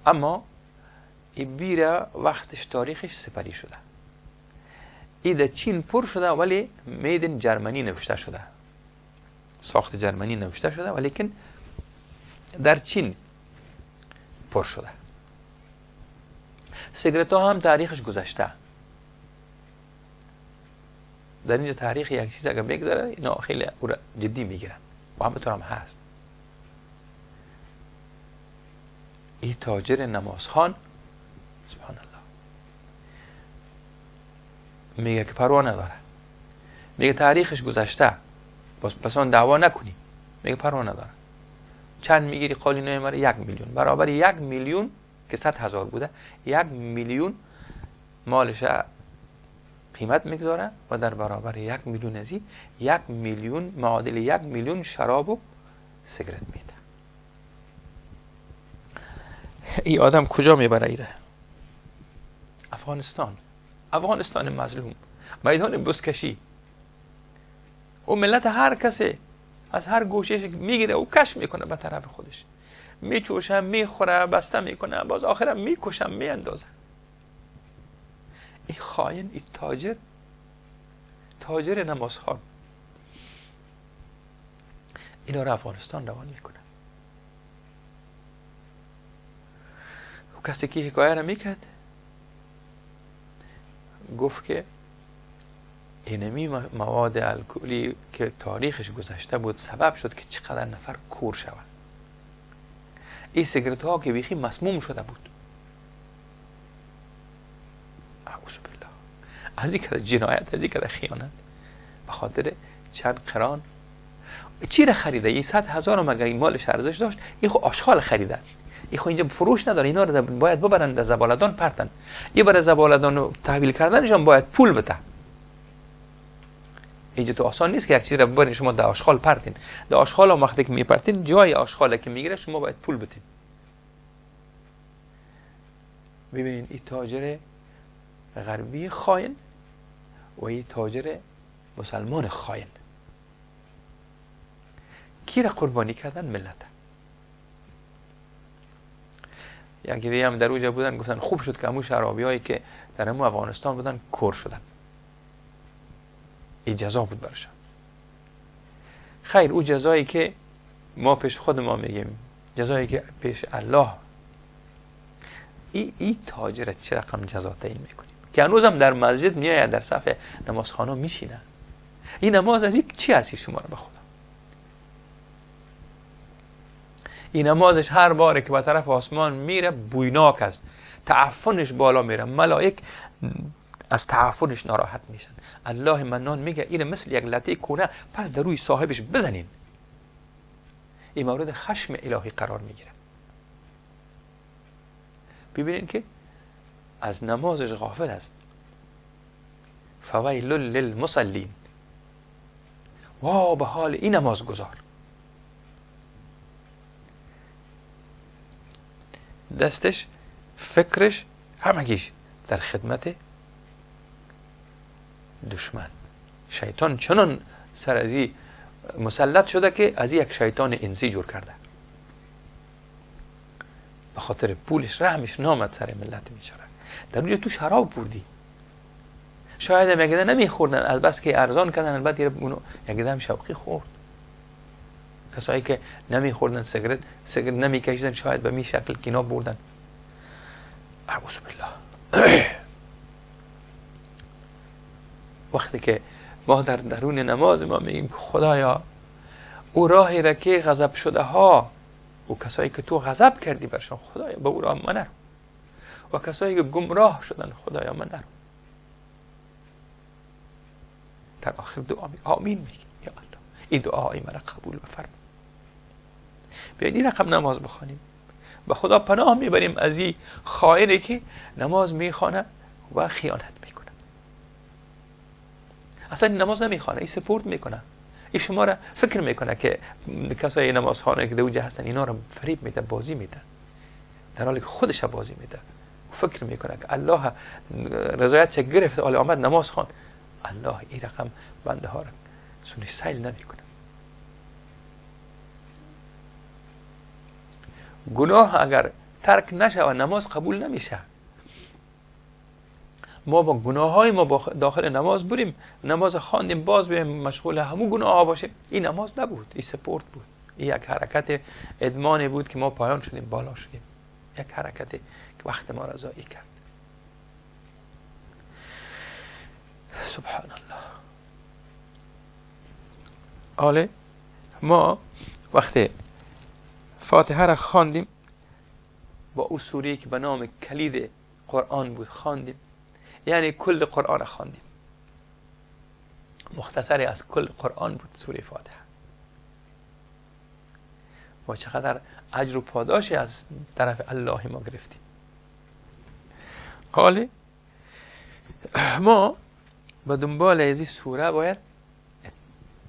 اما این بیر وقتش تاریخش سپری شده، ای در چین پر شده ولی made in Germany نوشته شده، ساخت جرمنی نوشته شده ولیکن در چین پر شده. سیگرت ها هم تاریخش گذشته. در اینجا تاریخ یک چیز اگر بگذره اینا خیلی او را جدی میگیرن و همه هم هست. این تاجر نمازخوان سبحان الله میگه که پروا نداره، میگه تاریخش گذشته باز پس آن دعوا نکنی، میگه پروا نداره. چند میگیری قالینای مرا؟ 1 میلیون، برابر 1 میلیون که 100,000 بوده، 1 میلیون مالش قیمت میگذاره و در برابر 1 میلیون ازی 1 میلیون معادل 1 میلیون شراب و سیگرت میده. ای آدم کجا میبره ایره؟ افغانستان، افغانستان مظلوم، میدان بزکشی. او ملت هر کسی از هر گوشهش میگیره و کش میکنه به طرف خودش، میچوشه، میخوره، بسته میکنه، باز آخرم میکشم، میاندازه. این خاین، این تاجر، تاجر نمازخوان، اینا رو افغانستان روان میکنه. و کسی که حکایه رو میکرد گفت که اینمی مواد الکلی که تاریخش گذشته بود سبب شد که چقدر نفر کور شود. این سیگرت ها که بیخی مسموم شده بود. اعوذ بالله. از این کده جنایت، از این کده خیانت، به خاطر چند قران. چی را خریده؟ این 100,000 مگه این مالش ارزش داشت؟ این خو آشغال خریدن، این خو اینجا فروش نداره، اینا رو باید ببرن در زبالدان پرتن. یه برای زبالدان تحویل کردنشان باید پول بده. اینجا تو آسان نیست که یک چیز را ببرین شما در آشغال پرتین. در آشغال هم وقتی که میپرتین، جای آشغال که میگیره شما باید پول بدین. ببینین این تاجر غربی خاین و این تاجر مسلمان خاین کی را قربانی کردن؟ ملت. یکی دیگه هم در اوجه بودن، گفتن خوب شد که همون شرابی هایی که در همون افغانستان بودن کور شدن، این جزا بود برشان. خیر، او جزایی که ما پیش خود ما میگیم، جزایی که پیش الله، ای تاجر چه رقم جزا تعیین میکنیم که هنوزم در مسجد میآید، در صف نمازخانه میشینه. این نماز از این چی هستی شما رو به خدا؟ این نمازش هر باره که به طرف آسمان میره بویناک است، تعفنش بالا میره، ملائک از تعفنش ناراحت میشن. الله منان میگه این مثل یک لطه کونه پس در روی صاحبش بزنین. این مورد خشم الهی قرار میگیره. ببینین که از نمازش غافل است. فویل للمصلین، وا به حال این نمازگزار. دستش، فکرش، همگیش در خدمت دشمن. شیطان چنان سر ازی مسلط شده که از یک شیطان انسی جور کرده. به خاطر پولش رحمش نامد سر ملت بیچاره. در اونجا تو شراب بردی، شاید هم یک نمیخوردن، از بس که ارزان کردن، البته یک دم شوقی خورد. کسایی که نمیخوردن سیگارت نمیکشیدن، شاید به می شکل کینا بردن. اعوذ بالله. وقتی که ما در درون نماز ما میگیم خدایا او راهی را که غضب شده ها، او کسایی که تو غضب کردی برشان، خدایا به او راه من نرو، و کسایی که گمراه شدن خدایا من نرو. در آخر دعا می آمین میگیم، یا الله این دعای مرا قبول بفرما. بیاین این رقم نماز بخوانیم، به خدا پناه میبریم از این خائنی که نماز میخوانه و خیانت میکنه. اصلا نماز نمیخوانه، این سپورت میکنه، این شما را فکر میکنه که کسای نماز خوانه که دوجه هستن اینا رو فریب میده، بازی میده، در حالی که خودش بازی میده. فکر میکنه که الله رضایت چه گرفت، حالا آمد نماز خواند. الله این رقم بنده ها را سونش سیل نمیکنه. گناه اگر ترک نشه و نماز قبول نمیشه. ما با گناه های ما با داخل نماز بریم، نماز خواندیم، باز بیایم مشغول همون گناه ها باشیم، این نماز نبود، این سپورت بود، این یک حرکت ادمانی بود که ما پایان شدیم، بالا شدیم، یک حرکت که وقت ما را ضایع کرد. سبحان الله. آله ما وقتی فاتحه را خواندیم، با او سوره که به نام کلید قرآن بود خواندیم، یعنی کل قرآن را خواندیم، مختصری از کل قرآن بود سوره فاتحه. ما چقدر اجر و پاداش از طرف الله ما گرفتیم. حالا ما به دنبال از این سوره باید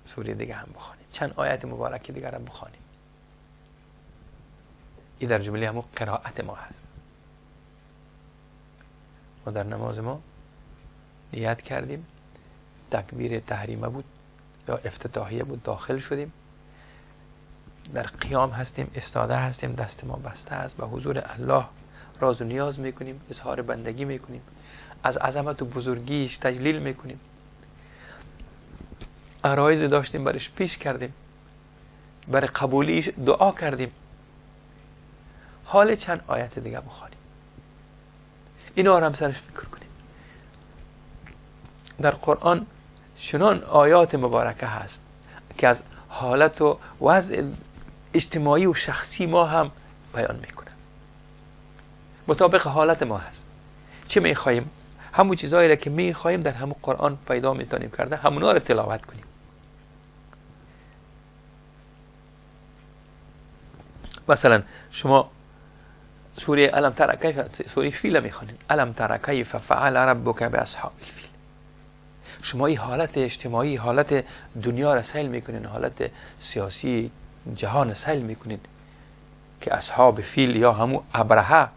سوره دیگه هم بخوانیم، چند آیت مبارک دیگه هم بخوانیم. این در جمله همون قرائت ما هست. ما در نماز ما نیت کردیم، تکبیر تحریمه بود یا افتتاحیه بود، داخل شدیم، در قیام هستیم، استاده هستیم، دست ما بسته است، به حضور الله راز و نیاز میکنیم، اظهار بندگی میکنیم، از عظمت و بزرگیش تجلیل میکنیم، عرایض داشتیم برش پیش کردیم، برای قبولیش دعا کردیم. حال چند آیت دیگه بخوانیم، اینا رو هم سرش فکر کنیم. در قرآن چنان آیات مبارکه هست که از حالت و وضع اجتماعی و شخصی ما هم بیان میکنه، مطابق حالت ما هست. چه میخواهیم؟ همون چیزهایی را که میخواهیم در همون قرآن پیدا میتونیم کرده، همونا رو تلاوت کنیم. مثلا شما سوره الم تر کیف، سوره فیل میخوانید، الم تر کیف فعل ربک باصحاب الفیل. شما این حالت اجتماعی، حالت دنیا را سیل میکنین، حالت سیاسی جهان سیل میکنین که اصحاب فیل یا همون ابرهه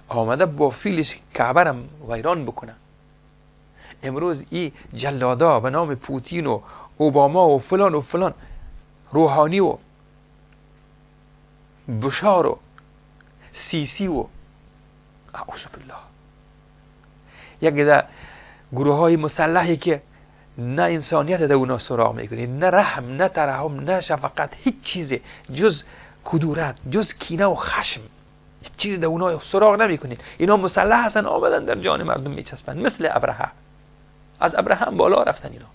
آمده با فیلش کعبه را ویران بکنه. امروز این جلادا به نام پوتین و اوباما و فلان و فلان، روحانی و بشار و سیسی و اعوذ بالله، یک ده گروه های مسلحی که نه انسانیت در اونا سراغ میکنی، نه رحم، نه ترحم، نه شفقت، هیچ چیزی جز کدورت، جز کینه و خشم، هیچ چیزی در اونا سراغ نمیکنین. اینا مسلح هستن، آمدن در جان مردم میچسبن، مثل ابرهه. از ابرهه هم بالا رفتن اینا.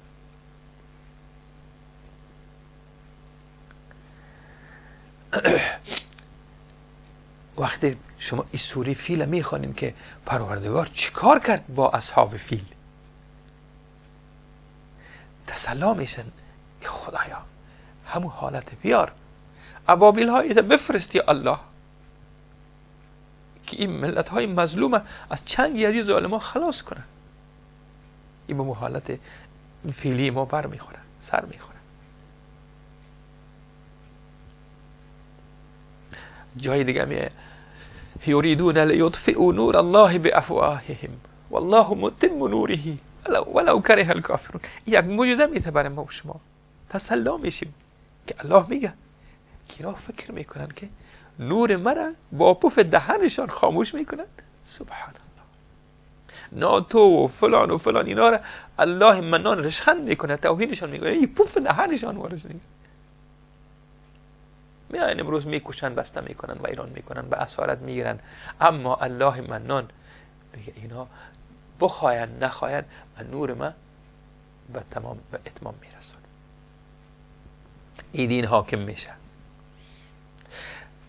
وقتی شما این سوره فیل میخوانیم که پروردگار چیکار کرد با اصحاب فیل، تسلا میشن که خدایا همون حالت بیار، ابابیل هایی بفرستی الله که این ملت های مظلوم از چنگ از ظالما خلاص کنن. این به حالت فیلی ما بر میخوره، سر میخوره. جای دیگه میه یریدون لیطفئوا نور الله بافواههم والله متم نوره ولو کره الکافرون. یک مژده میده برای ما و شما، تسلا میشیم که الله میگه که اینا فکر میکنن که نور مرا با پف دهنشان خاموش میکنن. سبحان الله. ناتو و فلان و فلان، اینا را الله منان رشخند میکنه، توهینشان میکنه، ای پوف دهنشان وارث میکنه. میاین امروز میکشن، بسته میکنن و ایران میکنن، به اسارت میگیرن، اما الله منان میگه اینا بخواین نخواین من نور من به تمام به اتمام میرسونه. این دین حاکم میشه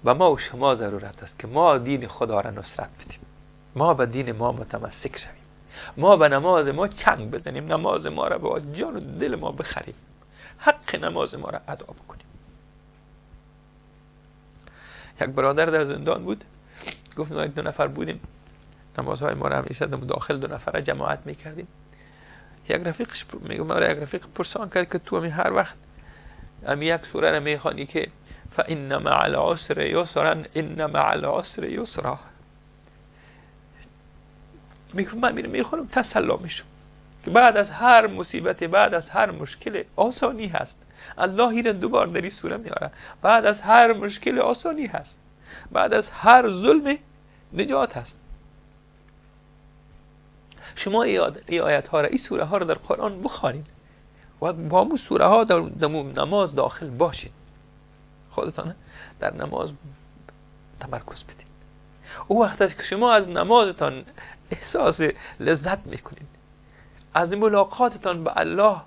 و ما و شما ضرورت است که ما دین خدا را نصرت بدیم، ما به دین ما متمسک شویم، ما به نماز ما چنگ بزنیم، نماز ما را با جان و دل ما بخریم، حق نماز ما را ادا بکنیم. یک برادر در زندان بود، گفت ما یک دو نفر بودیم، نمازهای ما را همیشه داخل دو نفره جماعت میکردیم. یک رفیقش میگه ما را یک رفیق پرسان کرد که تو هر وقت هم یک سوره را میخوانی که فإن مع العسر یسرا ان مع العسر یسرا، میگه من میخوانم تسلا میشم که بعد از هر مصیبت، بعد از هر مشکل آسانی هست. الله این دوبار در این سوره میاره، بعد از هر مشکل آسانی هست، بعد از هر ظلم نجات هست. شما این آیت ها را، این سوره ها را در قرآن بخوانید و با اون سوره ها در نماز داخل باشین، خودتان در نماز تمرکز بدین. او وقت است که شما از نمازتان احساس لذت میکنین، از ملاقاتتان به الله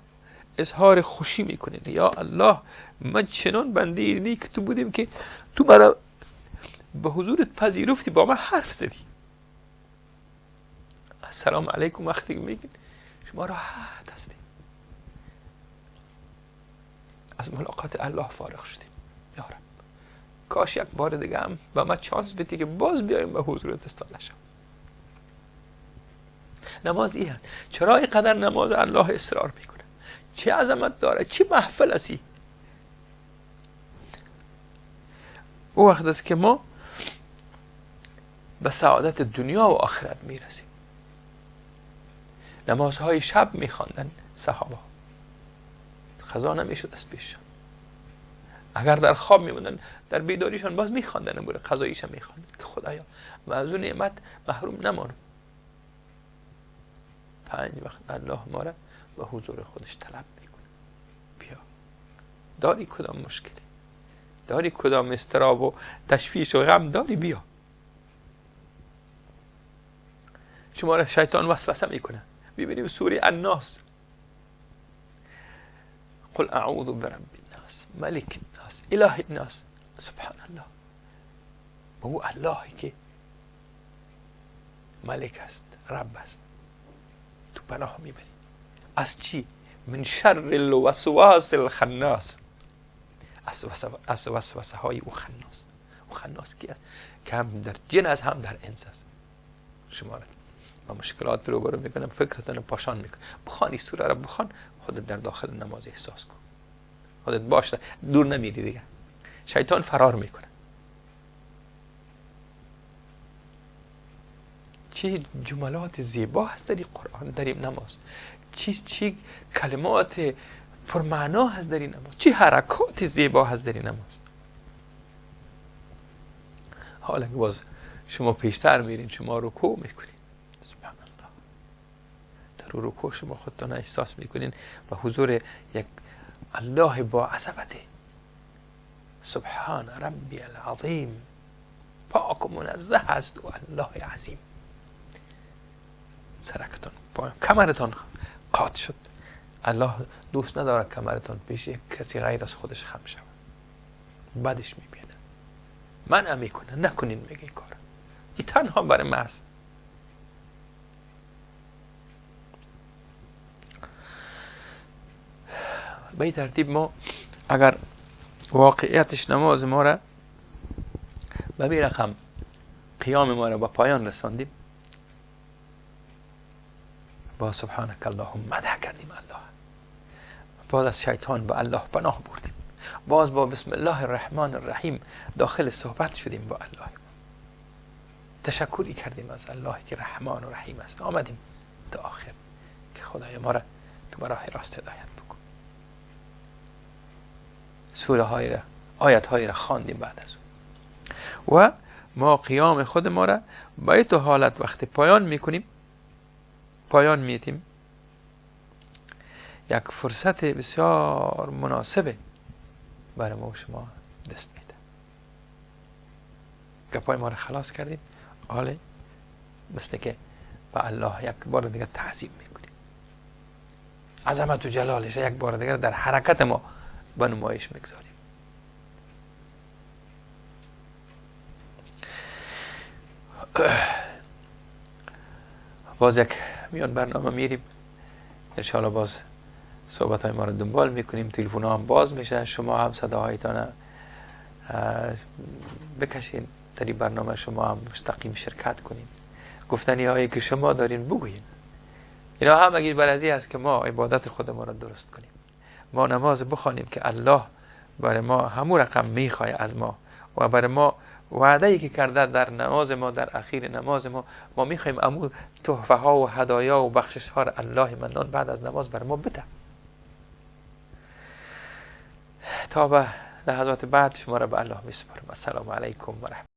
اظهار خوشی میکنین. یا الله من چنان بنده نیک تو بودیم که تو مرا به حضورت پذیرفتی، با من حرف زدی. السلام علیکم وقتی میگین شما راحت هستید، از ملاقات الله فارغ شدیم. یا رب کاش یک بار دیگه هم به من چانس بدی که باز بیایم به حضورت استاده شم. نماز ای هست. چرا اینقدر نماز الله اصرار میکنه؟ چه عظمت داره، چه محفل هستی. او وقت است که ما به سعادت دنیا و آخرت میرسیم. نمازهای شب میخواندن صحابه، قضا نمیشد از پیششان. اگر در خواب میموندن در بیداریشان باز میخواندن، امور قضاییش هم میخواندن که خدایا و از اون نعمت محروم نمانم. 5 وقت الله ما را به حضور خودش طلب میکنه. بیا، داری کدام مشکلی، داری کدام اضطراب و تشویش و غم داری، بیا. شما را شیطان وسوسه میکنه. ببینیم سوره الناس، قل اعوذ برب الناس ملک الناس اله الناس. سبحان الله، او الله که ملک است، رب است، تو پناه میبری از چی؟ من شر الوسواس الخناس، از وسوسه های او خناس. او خناس کی است؟ که هم در جن است هم در انس است. شما را با مشکلات رو برو میکنم، فکرتان پاشان میکنم. بخوان این سوره را، بخوان، خودت در داخل نماز احساس کن، خودت باش، دور نمیری دیگه، شیطان فرار میکنه. چه جملات زیبا هست در این قرآن، در این نماز، چه کلمات پرمعنا هست در این نماز، چه حرکات زیبا هست در این نماز. حالا که باز شما پیشتر میرین، شما رکوع میکنین، سبحان الله، در رکوع شما خودتان احساس میکنین به حضور یک الله با عظمت. سبحان ربی العظیم، پاک و منزه است و الله عظیم. سرکتان کمرتان قاط شد. الله دوست نداره کمرتان پیش کسی غیر از خودش خم شود، بدش میبینه، منع میکنه، نکنین، میگه این کار این تنها برای من است. به این ترتیب ما اگر واقعیتش نماز ما را به می رقم قیام ما را به پایان رساندیم، با سبحانک اللهم مدح کردیم الله، باز از شیطان به الله پناه بردیم، باز با بسم الله الرحمن الرحیم داخل صحبت شدیم با الله، تشکری کردیم از الله که رحمان و رحیم است. آمدیم تا آخر که خدای ما را تو به راه راست هدایت بکن. سوره های را، آیت های را خواندیم بعد از اون، و ما قیام خود ما را با تو حالت وقتی پایان میکنیم، پایان میتیم، یک فرصت بسیار مناسبه برای ما و شما دست میده. گپای ما رو خلاص کردیم، حالا مثل که به الله یک بار دیگه تعظیم میکنیم، عظمت و جلالش یک بار دیگه در حرکت ما به نمایش میگذاریم. باز یک میان برنامه میریم انشاءالله، باز صحبت های ما رو دنبال میکنیم، تلفن ها هم باز میشه، شما هم صداهایتان بکشین در این برنامه، شما هم مستقیم شرکت کنین، گفتنی هایی که شما دارین بگوین. اینا هم اگه برازی است که ما عبادت خود ما را درست کنیم، ما نماز بخوانیم که الله برای ما همون رقم میخواه از ما و برای ما وعده ای که کرده در نماز ما، در اخیر نماز ما، ما میخوایم امو تحفه ها و هدایا و بخشش ها را الله منان بعد از نماز بر ما بده. تا به لحظات بعد شما را به الله میسپارم. السلام علیکم و رحمت.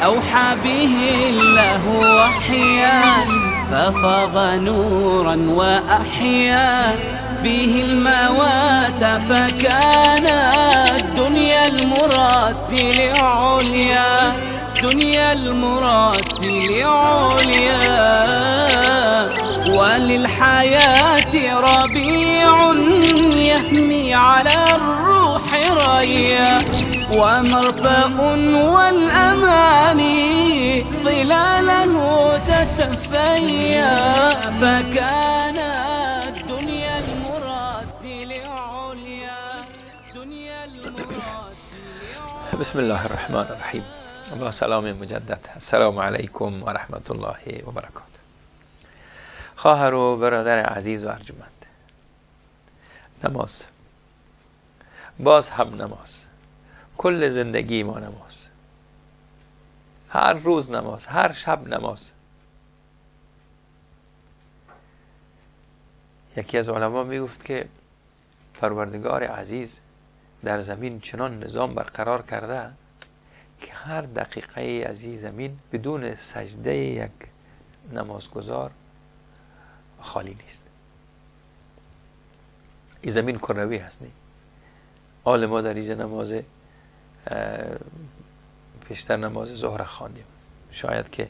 أوحى به الله وحيا ففاض نورا وأحيا به الموات، فكان الدنيا المرتل عليا، دنيا المرتل عليا. وللحياة ربيع يهمي على الروح ريا، ومرفأ والأماني ظلاله تتفيا، فكان الدنيا المرتل عليا، دنيا المرتل عليا. بسم الله الرحمن الرحیم. با سلام مجدد، السلام علیکم و رحمت الله و برکاته. خواهر و برادر عزیز و ارجمند، نماز، باز هم نماز، کل زندگی ما نماز، هر روز نماز، هر شب نماز. یکی از علما میگفت که پروردگار عزیز در زمین چنان نظام برقرار کرده که هر دقیقه از این زمین بدون سجده یک نمازگزار خالی نیست. این زمین کروی هست، نه؟ آل ما در اینجا نماز پیشتر نماز ظهر خواندیم، شاید که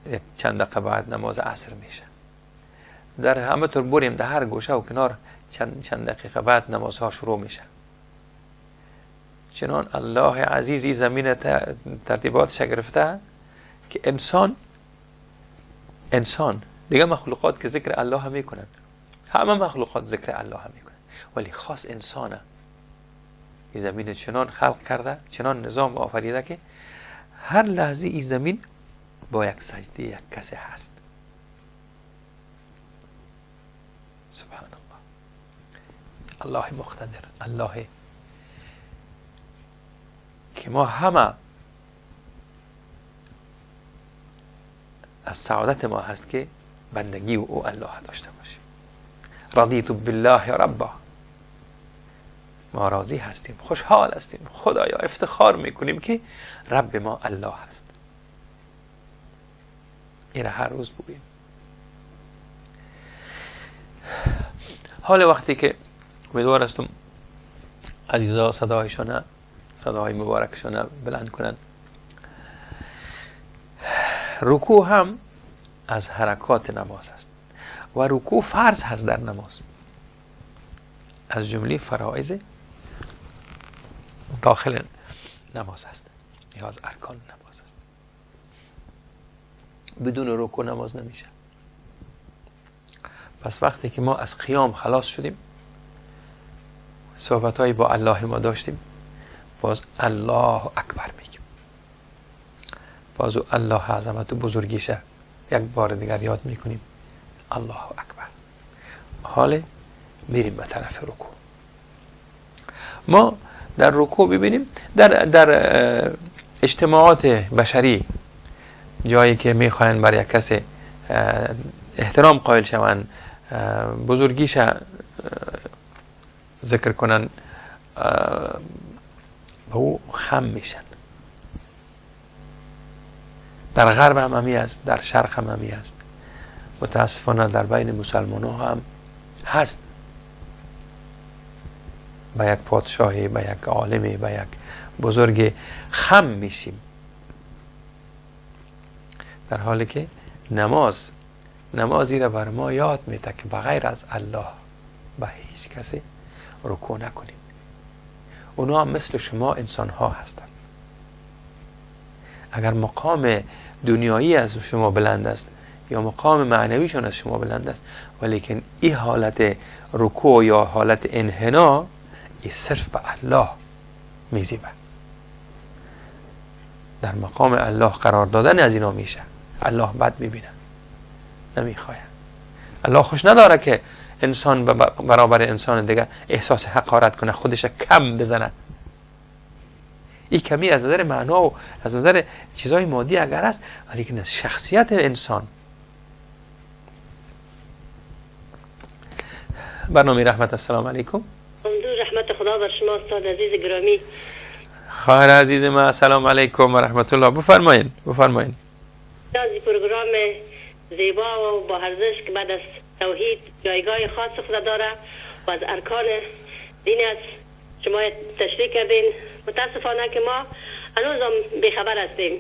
یک چند دقیقه بعد نماز عصر میشه. در همه طور بریم در هر گوشه و کنار چند دقیقه بعد نمازها شروع میشه. چنان الله عزیزی زمین ترتیباتش گرفته که انسان دیگه مخلوقات که ذکر الله هم میکنن، همه مخلوقات ذکر الله هم میکنن، ولی خاص انسانه این زمین چنان خلق کرده، چنان نظام آفریده که هر لحظه این زمین با یک سجده یک کسی هست. سبحان الله، الله مقتدر، الله که ما همه از سعادت ما هست که بندگی او الله داشته باشیم. رضیت بالله ربا، ما راضی هستیم، خوشحال هستیم، خدایا افتخار میکنیم که رب ما الله هست. این هر روز بگوییم. حال وقتی که امیدوار هستم عزیزا صدایشان، صداهای مبارکشان بلند کنن. رکوع هم از حرکات نماز است و رکوع فرض هست در نماز، از جمله فرائض داخل نماز است یا از ارکان نماز است. بدون رکوع نماز نمیشه. پس وقتی که ما از قیام خلاص شدیم، صحبتهایی با الله ما داشتیم، باز الله اکبر میگیم، باز الله عظمت و بزرگیشه یک بار دیگر یاد میکنیم، الله اکبر. حال میریم به طرف رکوع. ما در رکوع ببینیم در اجتماعات بشری، جایی که میخواین برای یک کسی احترام قائل شوند، بزرگیش ذکر کنن، به او خم میشن. در غرب هم همی است، در شرق هم همی است، متاسفانه در بین مسلمان ها هم هست. به یک پادشاهی، به یک عالمی، به یک بزرگ خم میشیم، در حالی که نمازی را بر ما یاد میده که بغیر از الله به هیچ کسی رکوع نکنید. اونا هم مثل شما انسان ها هستند. اگر مقام دنیایی از شما بلند است یا مقام معنویشان از شما بلند است، ولیکن این حالت رکوع یا حالت انحنا این صرف به الله میزیبه. در مقام الله قرار دادن از اینا میشه. الله بد میبینه، نمیخواه. الله خوش نداره که انسان برابر انسان دیگه احساس حقارت کنه، خودش کم بزنه. این کمی از نظر معنا و از نظر چیزهای مادی اگر است، ولیکن از شخصیت انسان. برنامه رحمت، السلام علیکم. رحمت خدا بر شما استاد عزیز گرامی. خواهر عزیز ما السلام علیکم و رحمت الله. بفرمایین بفرمایین. از پروگرام زیبا و با ارزش که بعد از توحید جایگاه خاص خود داره و از ارکان دین است شما تشریح کردین. متاسفانه که ما هنوزم بیخبر هستیم،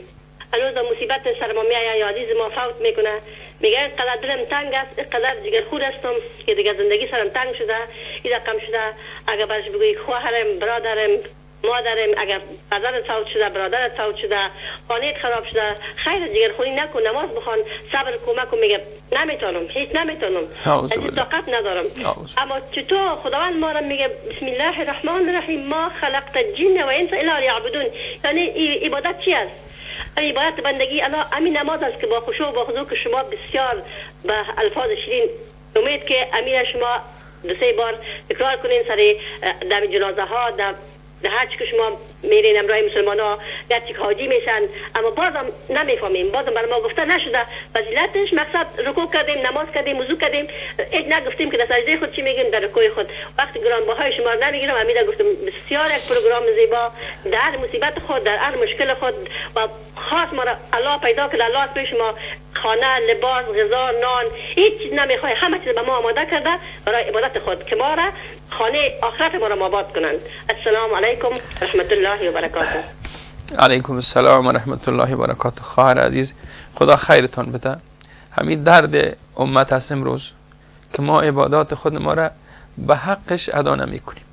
هنوز مصیبت سر ما میآید یا عزیز ما فوت میکنه، میگه اینقدر دلم تنگ است، اینقدر جگرخور هستم که دیگه زندگی سرم تنگ شده، این رقم شده. اگر برش بگویی خواهرم، برادرم، مادرم، اگر پدرت فوت شده، برادرت فوت شده، خانه‌ات خراب شده، خیر جگرخوری نکن، نماز بخوان، صبر کمک کن. میگه نمیتونم، هیچ نمیتونم، طاقت ندارم. اما چطور خداوند ما را میگه بسم الله الرحمن الرحیم ما خلقت الجن و انس الا لیعبدون، یعنی عبادت چی است؟ عبادت بندگی الله همین نماز است که با خشوع و با خضوع که شما بسیار به الفاظ شیرین امید که امیر شما دو سه بار تکرار کنین سر در جنازه ها، در هر چی که شما میرین امرای مسلمان ها، در چی که حاجی میشن، اما بازم نمیفهمیم، بازم بر ما گفته نشده فضیلتش. مقصد رکوع کردیم، نماز کردیم، وضو کردیم، هیچ نگفتیم که در سجده خود چی میگیم، در رکوع خود. وقتی گرانبهای شما رو نمیگیرم، امیره گفتم بسیار یک پروگرام زیبا در مصیبت خود، در هر مشکل خود و خاص ما را الله پیدا کرد. الله پیش ما خانه، لباس، غذا، نان، هیچ چیز نمیخواد، همه چیز به ما آماده کرده برای عبادت خود که ما را خانه آخرت ما را آباد کنند. السلام علیکم رحمت الله و برکاته. علیکم السلام و رحمت الله و برکاته. خواهر عزیز خدا خیرتان بده. همین درد امت هست امروز که ما عبادات خود ما را به حقش ادا نمی کنیم.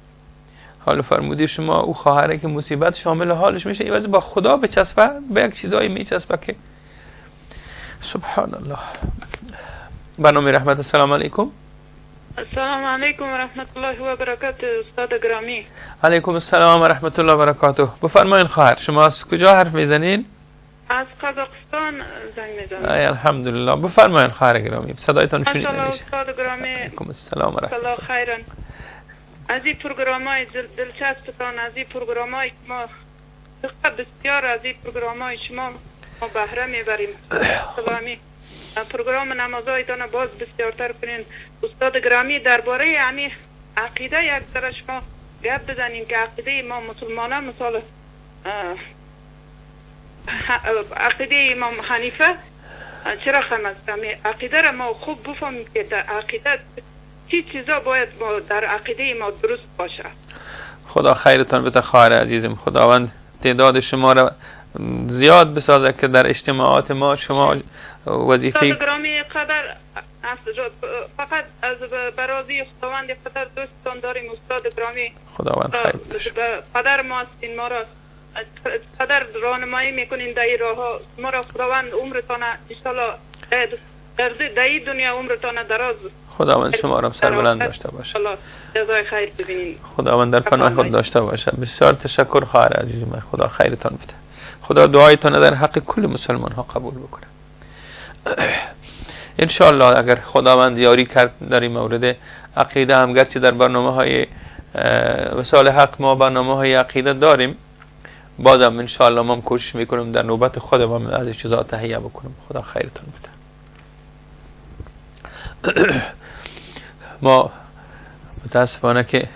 حالا فرمودی شما او خواهره که مصیبت شامل حالش میشه، ایواز با خدا بچسبه، به یک چیزایی میچسبه که سبحان الله. برنامه رحمت. السلام علیکم. السلام علیکم و رحمت الله و برکاته. استاد گرامی. علیکم السلام و رحمت الله و برکاته. بفرمایین خواهر، شما از کجا حرف میزنین؟ از قزاقستان زنگ میزنم. ای الحمدلله. بفرمایین خواهر گرامی، صدایتان شنیده میشه. استاد گرامی. علیکم السلام و رحمت الله. خیرا. از این پروگرام‌های دلچسبتان، از این پروگرام‌های ما بسیار، از این پروگرام‌های شما ما بهره میبریم. سلامی پروگرام نمازهایتان باز بسیارتر کنین. استاد گرامی درباره همین عقیده یک ذره شما گپ بزنین که عقیده ما مسلمانان مثال عقیده امام حنیفه چرا خم است؟ عقیده را ما خوب بفهمیم که در عقیده چی چیزا باید ما در عقیده ما درست باشه. خدا خیرتان بده خواهر عزیزم. خداوند تعداد شما را زیاد بسازه که در اجتماعات ما شما وظیفه گرامی قدر فقط از برازی خداوند قدر دوستان داریم. استاد گرامی خداوند خیر بده. پدر ما هستین، ما را قدر راهنمایی میکنین در این راه. ما را خداوند عمرتان انشالله در این دنیا عمرتان دراز، خداوند شما را سربلند داشته باشه. جزای خیر ببینین. خداوند در پناه خود داشته باشه. بسیار تشکر خواهر عزیز من، خدا خیرتان بده. خدا دعایتان در حق کل مسلمان ها قبول بکنه. انشاءالله اگر خداوند یاری کرد در این مورد عقیده هم، گرچه در برنامه های وصال حق ما برنامه های عقیده داریم، بازم انشاءالله ما هم کوشش میکنیم در نوبت خودم از این چیزا تهیه بکنم. خدا خیرتان بده. ما متاسفانه که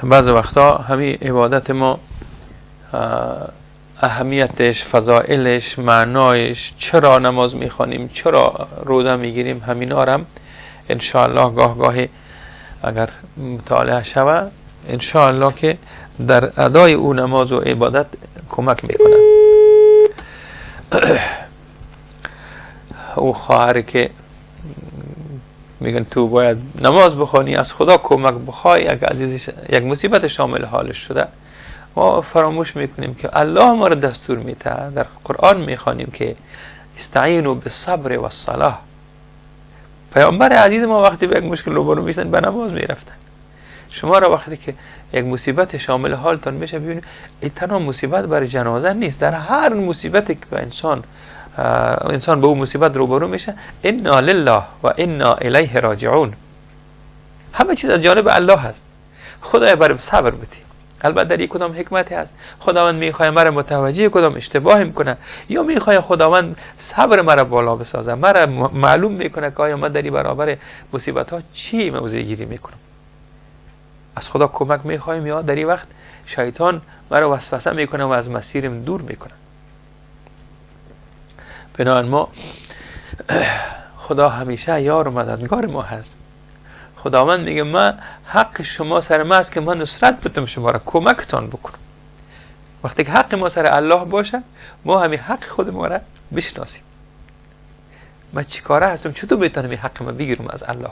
بعض وقتا همین عبادت ما اهمیتش، فضائلش، معنایش، چرا نماز میخوانیم، چرا روزه میگیریم، همینا هم انشاءالله گاه گاهی اگر مطالعه شوه انشاءالله که در ادای او نماز و عبادت کمک میکنه. او خواهر که میگن تو باید نماز بخوانی، از خدا کمک بخوای، یک عزیزش یک مصیبت شامل حالش شده، ما فراموش میکنیم که الله ما را دستور میده. در قرآن میخوانیم که استعینوا بالصبر والصلاه. پیامبر عزیز ما وقتی به یک مشکل روبرو میشدن به نماز میرفتن. شما را وقتی که یک مصیبت شامل حالتان میشه ببینید، این تنها مصیبت برای جنازه نیست، در هر مصیبتی که به انسان به اون مصیبت روبرو میشه، انا لله و انا الیه راجعون. همه چیز از جانب الله هست. خدای برای صبر بدی. البته در یک کدام حکمتی هست. خداوند میخواد مرا متوجه کدام اشتباه میکنه، یا میخواد خداوند صبر مرا بالا بسازه، مرا معلوم میکنه که آیا من در برابر مصیبت ها چی موضع گیری میکنم. از خدا کمک میخوایم یا در این وقت شیطان مرا وسوسه میکنه و از مسیرم دور میکنه. بنابراین ما خدا همیشه یار و مددگار ما هست. خداوند میگه من حق شما سر ما است که من نصرت بدم، شما را کمکتان بکنم. وقتی که حق ما سر الله باشه، ما همین حق خود ما را بشناسیم. من چیکاره هستم، چطور میتونم این حق ما بگیرم از الله؟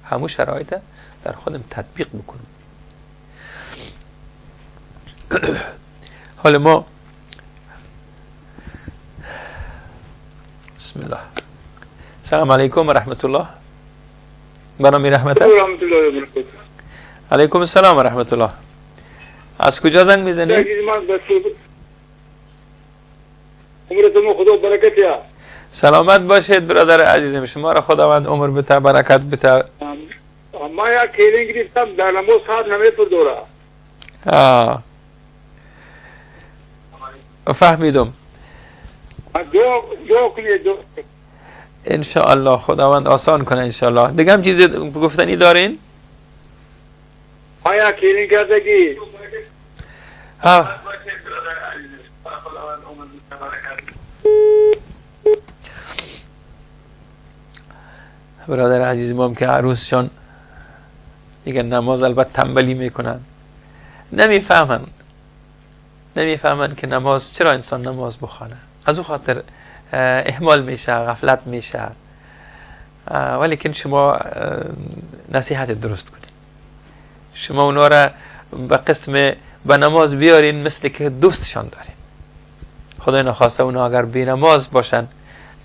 همون شرایط در خودم تطبیق بکنم. حالا ما بسم الله. سلام علیکم و رحمت الله. برنامه رحمت است. علیکم السلام و رحمت الله. از کجا زنگ میزنید؟ عمرتون خدا برکت یا. سلامت باشید برادر عزیزم، شما را خداوند عمر بده، برکت بده. ما یک کیلین گرفتم در نماز خواب نمیتون دوره. فهمیدم. دعا کنید. انشاءالله خداوند آسان کنه انشاءالله. دیگه هم چیزی گفتنی دارین؟ آیا کلین کردگی؟ برادر عزیز ما هم که عروسشان دیگه نماز البته تنبلی میکنن، نمیفهمن که نماز چرا انسان نماز بخوانه، از او خاطر اهمال میشه، غفلت میشه. ولیکن شما نصیحت درست کنید، شما اونا را به قسم به نماز بیارین مثل که دوستشان دارین. خدای نخواسته اونا اگر بی نماز باشن،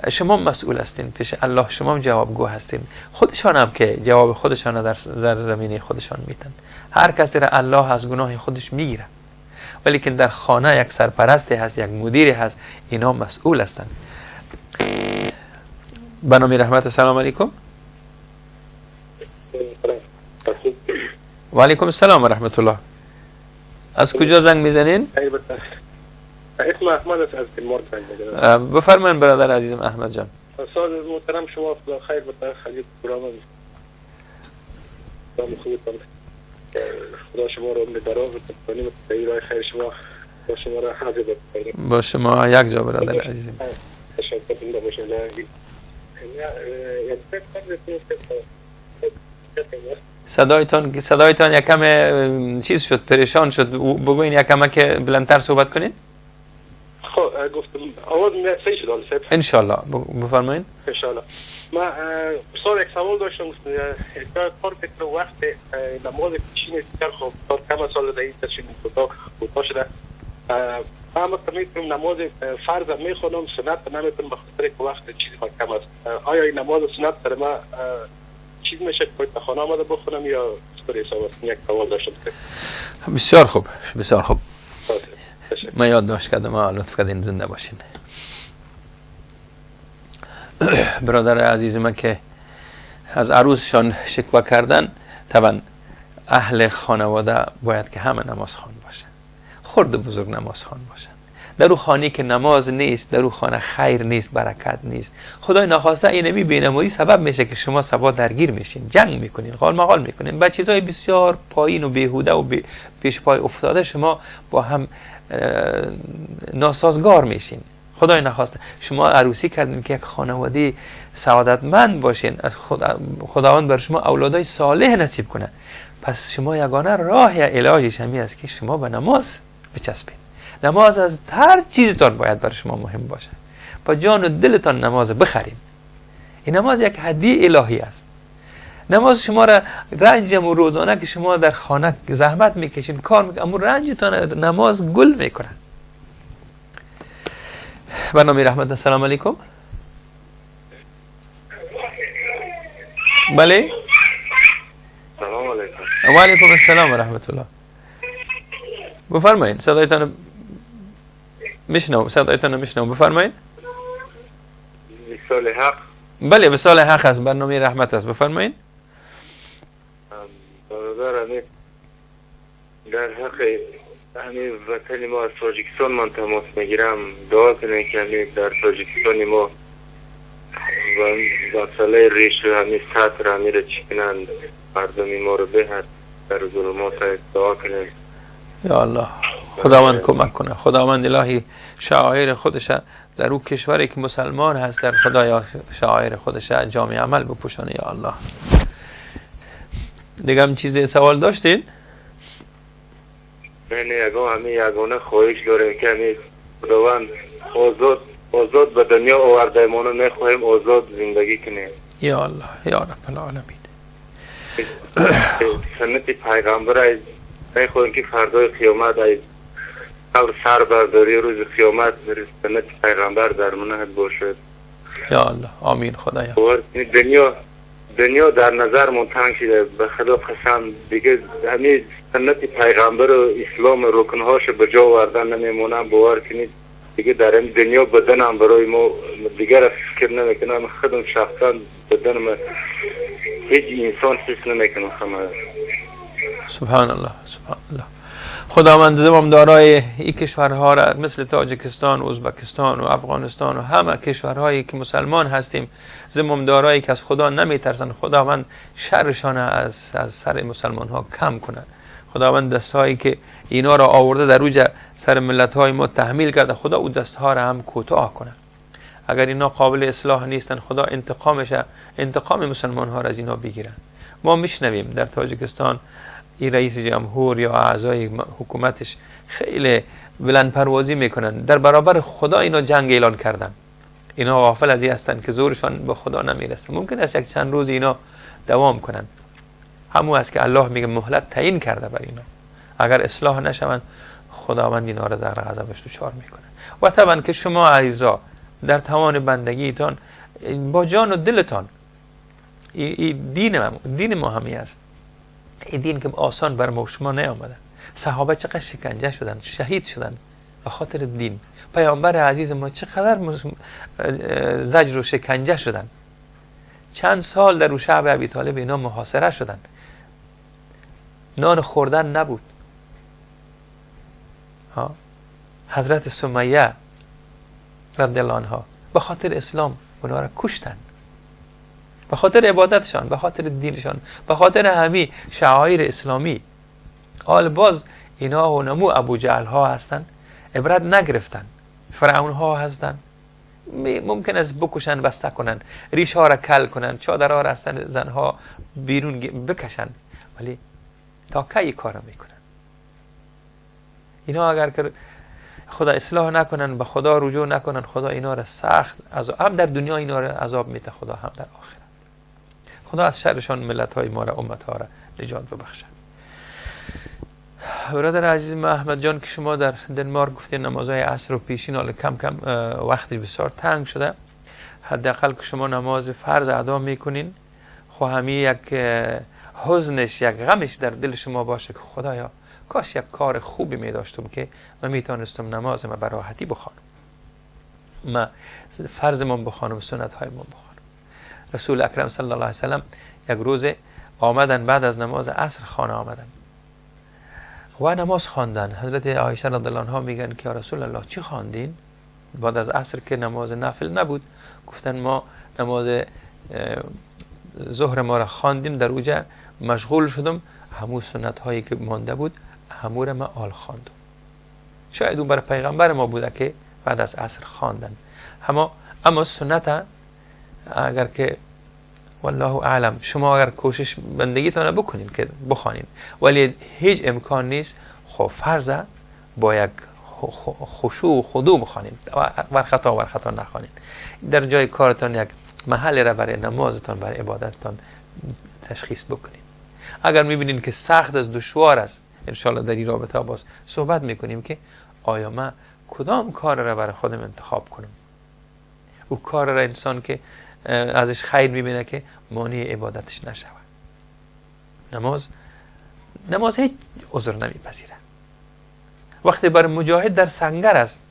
شما مسئول هستین پیش الله، شما هم جوابگو هستین. خودشان هم که جواب خودشان در زمینه خودشان میتن. هر کسی را الله از گناه خودش میگیره، ولیکن در خانه یک سرپرستی هست، یک مدیری هست، اینا مسئول هستند. بنامی رحمت. السلام علیکم. و علیکم السلام و رحمت الله. از کجا زنگ میزنین؟ اسم احمد است، از دنمارک زنگ میزنم. بفرمایید برادر عزیزم احمد جان. استاد محترم شما خدا خیر بده، خیلی پروگرام خدا شما رو عمر دراز بده، و خیر شما خدا شما را حافظ بده. با شما یک جا برادر عزیزم. تشکر زنده باشید. صدایتان یکم چیز شد، پریشان شد. بگوین یکم که بلندتر صحبت کنین. خب گفتم آواز صحیح شد. انشالله بفرمایین. انشالله. ما سوال یک سوال داشتم، کار فکر وقت نماز پیشین دیگر خب کم سال در این تشکیل کوتاه شده. من میتونم نماز فرض میخونم، سنت نمیتونم به خاطر که وقت چیزی کم است. آیا این نماز سنت برای ما چیز میشه که باید خانه آمده بخونم یا چطور حساب است؟ یک سوال داشتم. بسیار خوب، بسیار خوب. من یادداشت کردم، لطف کردین، زنده باشین. برادر عزیز من که از عروسشان شکوه کردن، طبعا اهل خانواده باید که همه نماز خوان باشن، خرد بزرگ نماز خوان باشن. در او خانه که نماز نیست، در او خانه خیر نیست، برکت نیست. خدای ناخواسته اینمی بینمازی سبب میشه که شما سبا درگیر میشین، جنگ میکنین، قال مقال میکنین، با چیزهای بسیار پایین و بیهوده و پیش پای افتاده شما با هم ناسازگار میشین. خدای نخواسته شما عروسی کردین که یک خانواده سعادتمند باشین، از خداوند بر شما اولادای صالح نصیب کنه. پس شما یگانه راه علاجش همی است که شما به نماز بچسبین. نماز از هر چیزتان باید بر شما مهم باشه. با جان و دلتان نماز بخرین. این نماز یک هدیه الهی است. نماز شما را رنج و روزانه که شما در خانه زحمت میکشین، کار میکنین، اما رنجتان نماز گل میکنه. برنامه رحمت. السلام علیکم. بله. سلام علیکم. و علیکم السلام و رحمت الله. بفرمایید، صدایتان میشنوم، صدایتان میشنوم، بفرمایید. وصال حق. بله، وصال حق است، برنامه رحمت است، بفرمایید. برادر در حق همین وطن ما از تاجیکستان من تماس میگیرم، دعا کنید که همین در تاجیکستان ما و مسئله ریش و همین سطر همین رو چی کنند، مردمی ما رو بهت. در ظلمات دعا کنیم. یا الله خداوند کمک کنه. خداوند الهی شعائر خودش در او کشوری که مسلمان هست در خدایا شعائر خودش جامع عمل بپوشانه یا الله. دیگه هم چیزی سوال داشتین؟ نه یگان همین یگانه خواهش داریم که همین خداوند آزاد به دنیا آورده ما میخواهیم آزاد زندگی کنیم. یا الله یا رب العالمین. سنت پیغمبر میخواهیم که فردای قیامت از قبر سر برداری روز قیامت سنت پیغمبر در منهج باشد. یا الله آمین. خدایا دنیا در نظر من تنگ شده، به خدا قسم دیگه همین سنت پیغمبر و اسلام رکنهاش به جا آوردن نمیمونم. باور کنید دیگه در این دنیا بدنم برای ما دیگر فکر نمیکنم، خودم شخصا بدنم هیچ انسان حس نمیکنم. سبحان الله سبحان الله. خداوند زمامدارای این کشورها را مثل تاجیکستان و ازبکستان و افغانستان و همه کشورهایی که مسلمان هستیم، زمامدارایی که از خدا نمیترسن، خداوند شرشان از سر مسلمان ها کم کنه. خداوند دستهایی که اینا را آورده در اوج سر ملت های ما تحمیل کرده، خدا او دستها را هم کوتاه کنه. اگر اینا قابل اصلاح نیستن، خدا انتقام مسلمان ها را از اینا بگیره. ما میشنویم در تاجیکستان این رئیس جمهور یا اعضای حکومتش خیلی بلند پروازی میکنن، در برابر خدا اینا جنگ اعلان کردن. اینا غافل از این هستند که زورشان به خدا نمیرسه. ممکن است یک چند روز اینا دوام کنن. همون است که الله میگه مهلت تعیین کرده بر اینا، اگر اصلاح نشوند خداوند اینا را در غضبش دچار میکنه. و طبعا که شما عزیزا در توان بندگیتان با جان و دلتان این دین ما همی است. این دین که آسان بر ما شما نیامده. صحابه چقدر شکنجه شدن، شهید شدن به خاطر دین. پیامبر عزیز ما چقدر زجر و شکنجه شدن. چند سال در شعب ابی طالب اینا محاصره شدن، نان خوردن نبود. ها؟ حضرت سمیه رضی الله عنها به خاطر اسلام اونا را کشتن، به خاطر عبادتشان، به خاطر دینشان، به خاطر همی شعائر اسلامی. حال باز اینا و نمو ابو جهل ها هستن، عبرت نگرفتن. فرعون ها هستن، ممکن است بکشن، بسته کنن، ریش ها را کل کنن، چادرها را از زن ها بیرون بکشن، ولی تا کی کار میکنن؟ اینا اگر که خدا اصلاح نکنن، به خدا رجوع نکنن، خدا اینا را سخت عذاب، هم در دنیا اینا را عذاب میده خدا، هم در آخرت. خدا از شرشان ملت های ما را، امت ها را نجات ببخشد. برادر عزیز ما احمد جان که شما در دنمارک گفتین نمازهای عصر و پیشین، حالا کم کم وقتی بسیار تنگ شده، حداقل که شما نماز فرض ادا میکنین، خب همی یک حزنش، یک غمش در دل شما باشه که خدایا کاش یک کار خوبی می داشتم که من میتونستم نماز ما براحتی بخوانم، ما فرض من بخوانم، سنت های من بخوانم. رسول اکرم صلی الله علیه وسلم یک روز آمدن بعد از نماز عصر خانه آمدن و نماز خواندن. حضرت عایشه رضی الله عنها میگن که یا رسول الله چی خواندین بعد از عصر که نماز نفل نبود؟ گفتن ما نماز ظهر ما را خواندیم، در اوجه مشغول شدم، همون سنت هایی که مانده بود همون را ما آل خواندم. شاید اون برای پیغمبر ما بوده که بعد از عصر خواندن، اما سنت اگر که والله اعلم شما اگر کوشش بندگیتان بکنین که بخوانین، ولی هیچ امکان نیست، خب فرض با یک خشوع و خضوع بخوانین، ور خطا نخوانین. در جای کارتان یک محل را برای نمازتان، برای عبادتتان تشخیص بکنین. اگر میبینین که سخت است، دشوار است، انشالله در این رابطه باز صحبت میکنیم که آیا من کدام کار را برای خودم انتخاب کنم. او کار را انسان که ازش خیر میبینه که مانع عبادتش نشود. نماز هیچ عذر نمیپذیره. وقتی بر مجاهد در سنگر است،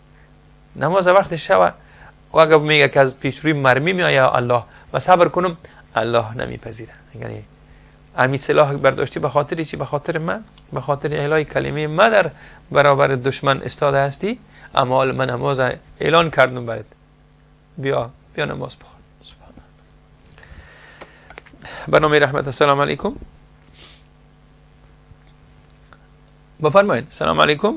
نماز وقت شوه و اگر میگه که از پیش روی مرمی میآید الله و صبر کنم، الله نمیپذیره. یعنی امی سلاح برداشتی به خاطر چی؟ به خاطر من، به خاطر اعلای کلمه من در برابر دشمن استاده هستی، اما من نماز اعلان کردم برات، بیا نماز بخوان. سبحان الله. برنامه رحمت، السلام علیکم. بفرمایید. سلام علیکم.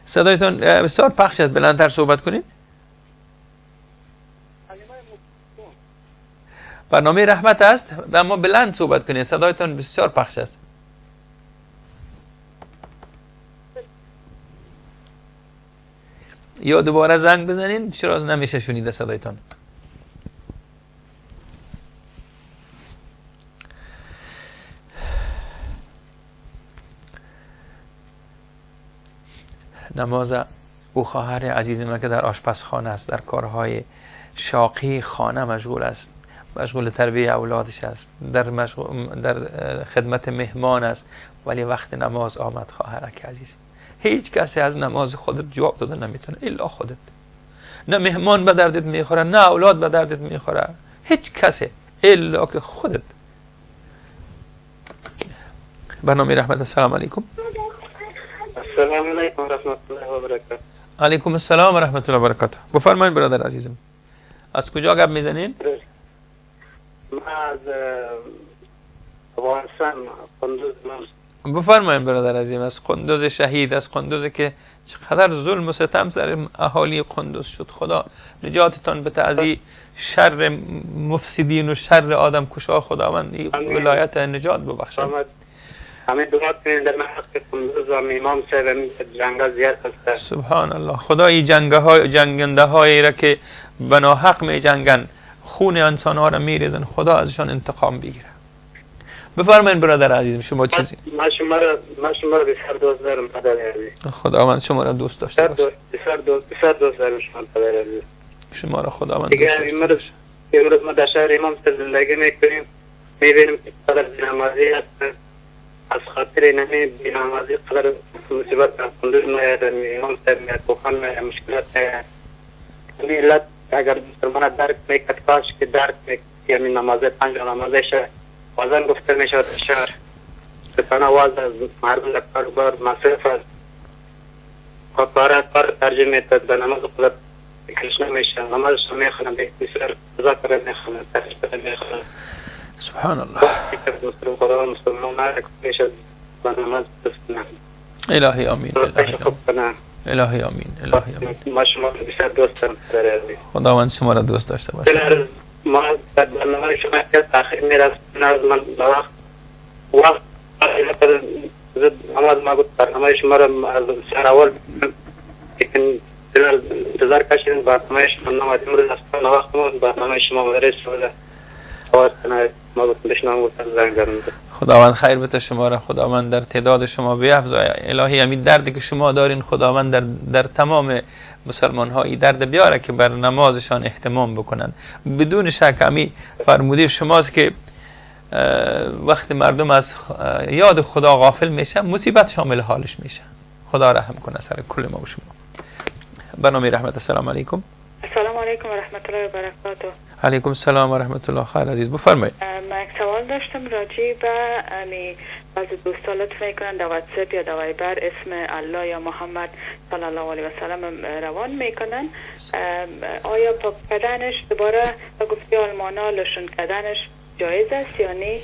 صدایتون بسیار پخش است، بلندتر صحبت کنید. برنامه رحمت است، اما بلند صحبت کنید، صدایتون بسیار پخش است. یا دوباره زنگ بزنین، چرا نمیشه شنیده صدایتان. نماز او خواهر عزیز من که در آشپزخانه است، در کارهای شاقی خانه مشغول است، مشغول تربیه اولادش است، در خدمت مهمان است، ولی وقت نماز آمد خواهرک عزیز، هیچ کسی از نماز خودت جواب داده نمیتونه الا خودت. نه مهمان به دردت میخوره، نه اولاد به دردت میخوره، هیچ کسی الا که خودت. برنامه رحمت. السلام علیکم. السلام علیکم و رحمت الله و برکاته. علیکم السلام و رحمت الله و برکاته. بفرمایید برادر عزیزم، از کجا گپ میزنین؟ من از افغانستان، قندوز. بفرمایید برادر عزیزم، از قندوز شهید، از قندوز که چقدر ظلم و ستم سر اهالی قندوز شد. خدا نجاتتان بده از این شر مفسدین و شر آدم کشا. خداوند این ولایت نجات ببخشد. همه دعا کنید در حق قندوز و امام صاحب، جنگ زیاد است. سبحان الله. خدا این جنگنده هایی را که بنا حق می جنگن، خون انسان ها را میریزن، خدا ازشان انتقام بگیره. بفرمایید برادر عزیزم، شما چیزی؟ من شما را بسیار دوست دارم پدر عزیز. خداوند شما را دوست داشته باشه. بسیار دوست دارم شما پدر عزیز. شما را خداوند دوست داشته باشه. امروز ما در شهر امام زندگی میکنیم، میبینیم که قدر بینمازی است. از خاطر نمی بینمازی قدر مصیبت در قندوز میاد، امام صاحب میاد، کوخان میاد، مشکلات میاد. همین علت اگر مسلمان درک میکرد، کاش که درک میکرد همین نماز پنج نمازش بازن گفته میشود شهر ستانه واز از مردم در کاروبار مصرف است، کار ترجیح میتد به نماز خود کش نمیشه، نمازش میخوانم بسیار ذکر میخوانم، ترجیح میخوانم. سبحان الله. خدا مسلمان میشه به نماز بسنم. الهی آمین. الهی آمین. الهی آمین. الهی آمین. ما شما را بسیار دوست دارم. خداوند شما را دوست داشته باشه. ما در برنامه شما که تاخیر میرسد، من وقت نماز ما گفت برنامه شما را از سر اول لیکن انتظار کشیدن برنامه شما نماز امروز اصلا وقت ما برنامه شما مدرس شده خداوند خیر بده شما را، خداوند در تعداد شما بیفزاید. الهی همین دردی که شما دارین خداوند در تمام مسلمان ها این درد بیاره که بر نمازشان اهتمام بکنن. بدون شک همین فرموده شماست که وقتی مردم از یاد خدا غافل میشن مصیبت شامل حالش میشه. خدا رحم کنه سر کل ما و شما. برنامه رحمت. السلام علیکم. السلام علیکم و رحمت الله و برکاته. علیکم السلام و رحمت الله. خیر عزیز بفرمایید. من یک سوال داشتم راجع به بعضی دوستا لطف میکنن در واتساپ یا در وایبر اسم الله یا محمد صلی الله علیه و سلم روان میکنن، آیا پاک کردنش دوباره به گفته آلمانا لشون کردنش جایز است یا نه؟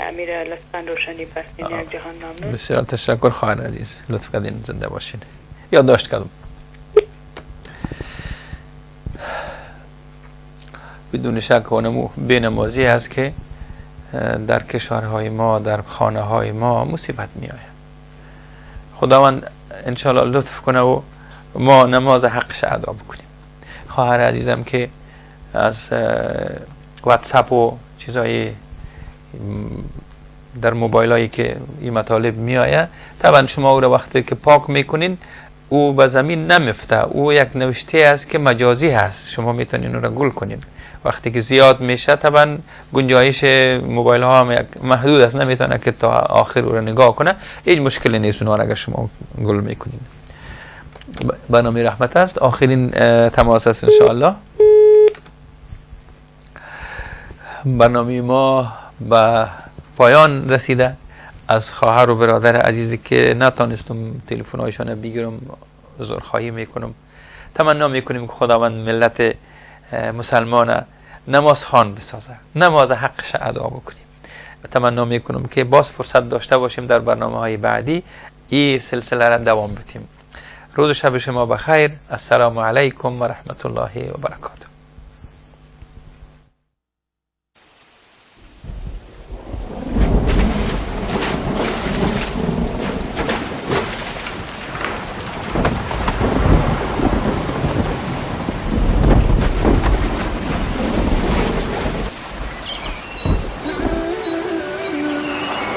امیر لطفا روشنی پسین یک جهان ممنون. بسیار تشکر خواهر عزیز، لطف کردین، زنده باشین. یادداشت کردم. بدون شک اونمو بینمازی هست که در کشورهای ما، در خانه های ما مصیبت می آید. خداوند انشالله لطف کنه و ما نماز حقش ادا بکنیم. خواهر عزیزم که از واتساپ و چیزای در موبایل هایی که این مطالب می آید، طبعا شما او را وقتی که پاک میکنین او به زمین نمیفته، او یک نوشته است که مجازی هست، شما میتونین او را گل کنین. وقتی که زیاد میشه طبعا گنجایش موبایل ها هم یک محدود است، نمیتونه که تا آخر او را نگاه کنه. هیچ مشکلی نیست اونها را اگر شما گل میکنین. برنامه رحمت است، آخرین تماس است انشاءالله. برنامه ما به پایان رسیده. از خواهر و برادر عزیزی که نتانستم تلفن هایشان بگیرم عذرخواهی میکنم. تمنا میکنیم که خداوند ملت مسلمان نماز خوان بسازه، نماز حقش ادا بکنیم. تمنا میکنم که باز فرصت داشته باشیم در برنامه های بعدی این سلسله را دوام بدیم. روز و شب شما بخیر. السلام علیکم و رحمت الله و برکاته.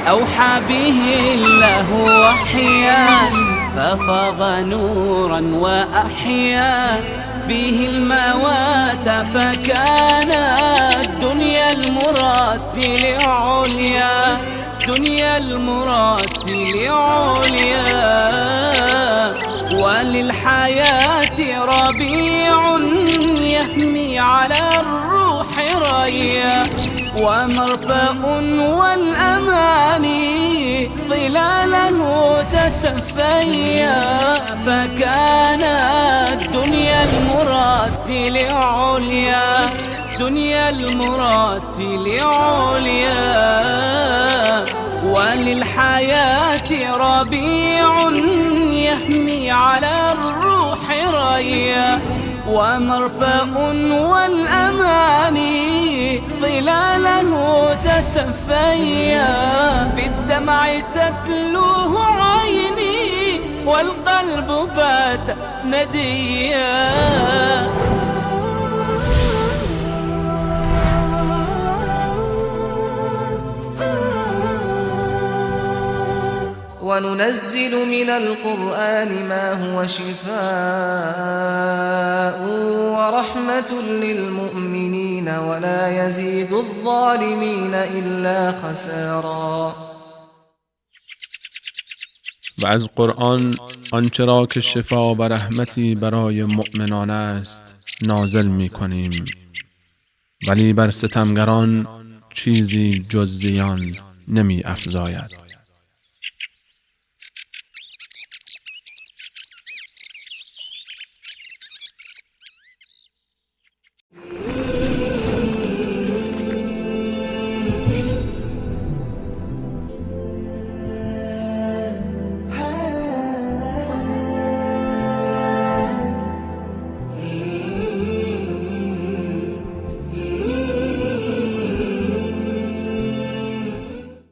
أوحى به الله وحيا ففاض نورا وأحيا به الموات فكان الدنيا المرتل عليا، دنيا المرتل عليا. وللحياة ربيع يهمي على الروح ريا، ومرفأ والأماني ظلاله تتفيا، فكان الدنيا المرتل عليا، دنيا المرتل عليا. وللحياة ربيع يهمي على الروح ريا، ومرفأ والأماني ظلاله تتفيا، بالدمع تتلوه عيني والقلب بات نديا. وننزل من القرآن ما هو شفاء ورحمة للمؤمنين ولا يزيد الظالمين إلا خسارا. و از قرآن آنچه را که شفا و رحمتی برای مؤمنان است نازل می کنیم، ولی بر ستمگران چیزی جز زیان نمی افزاید.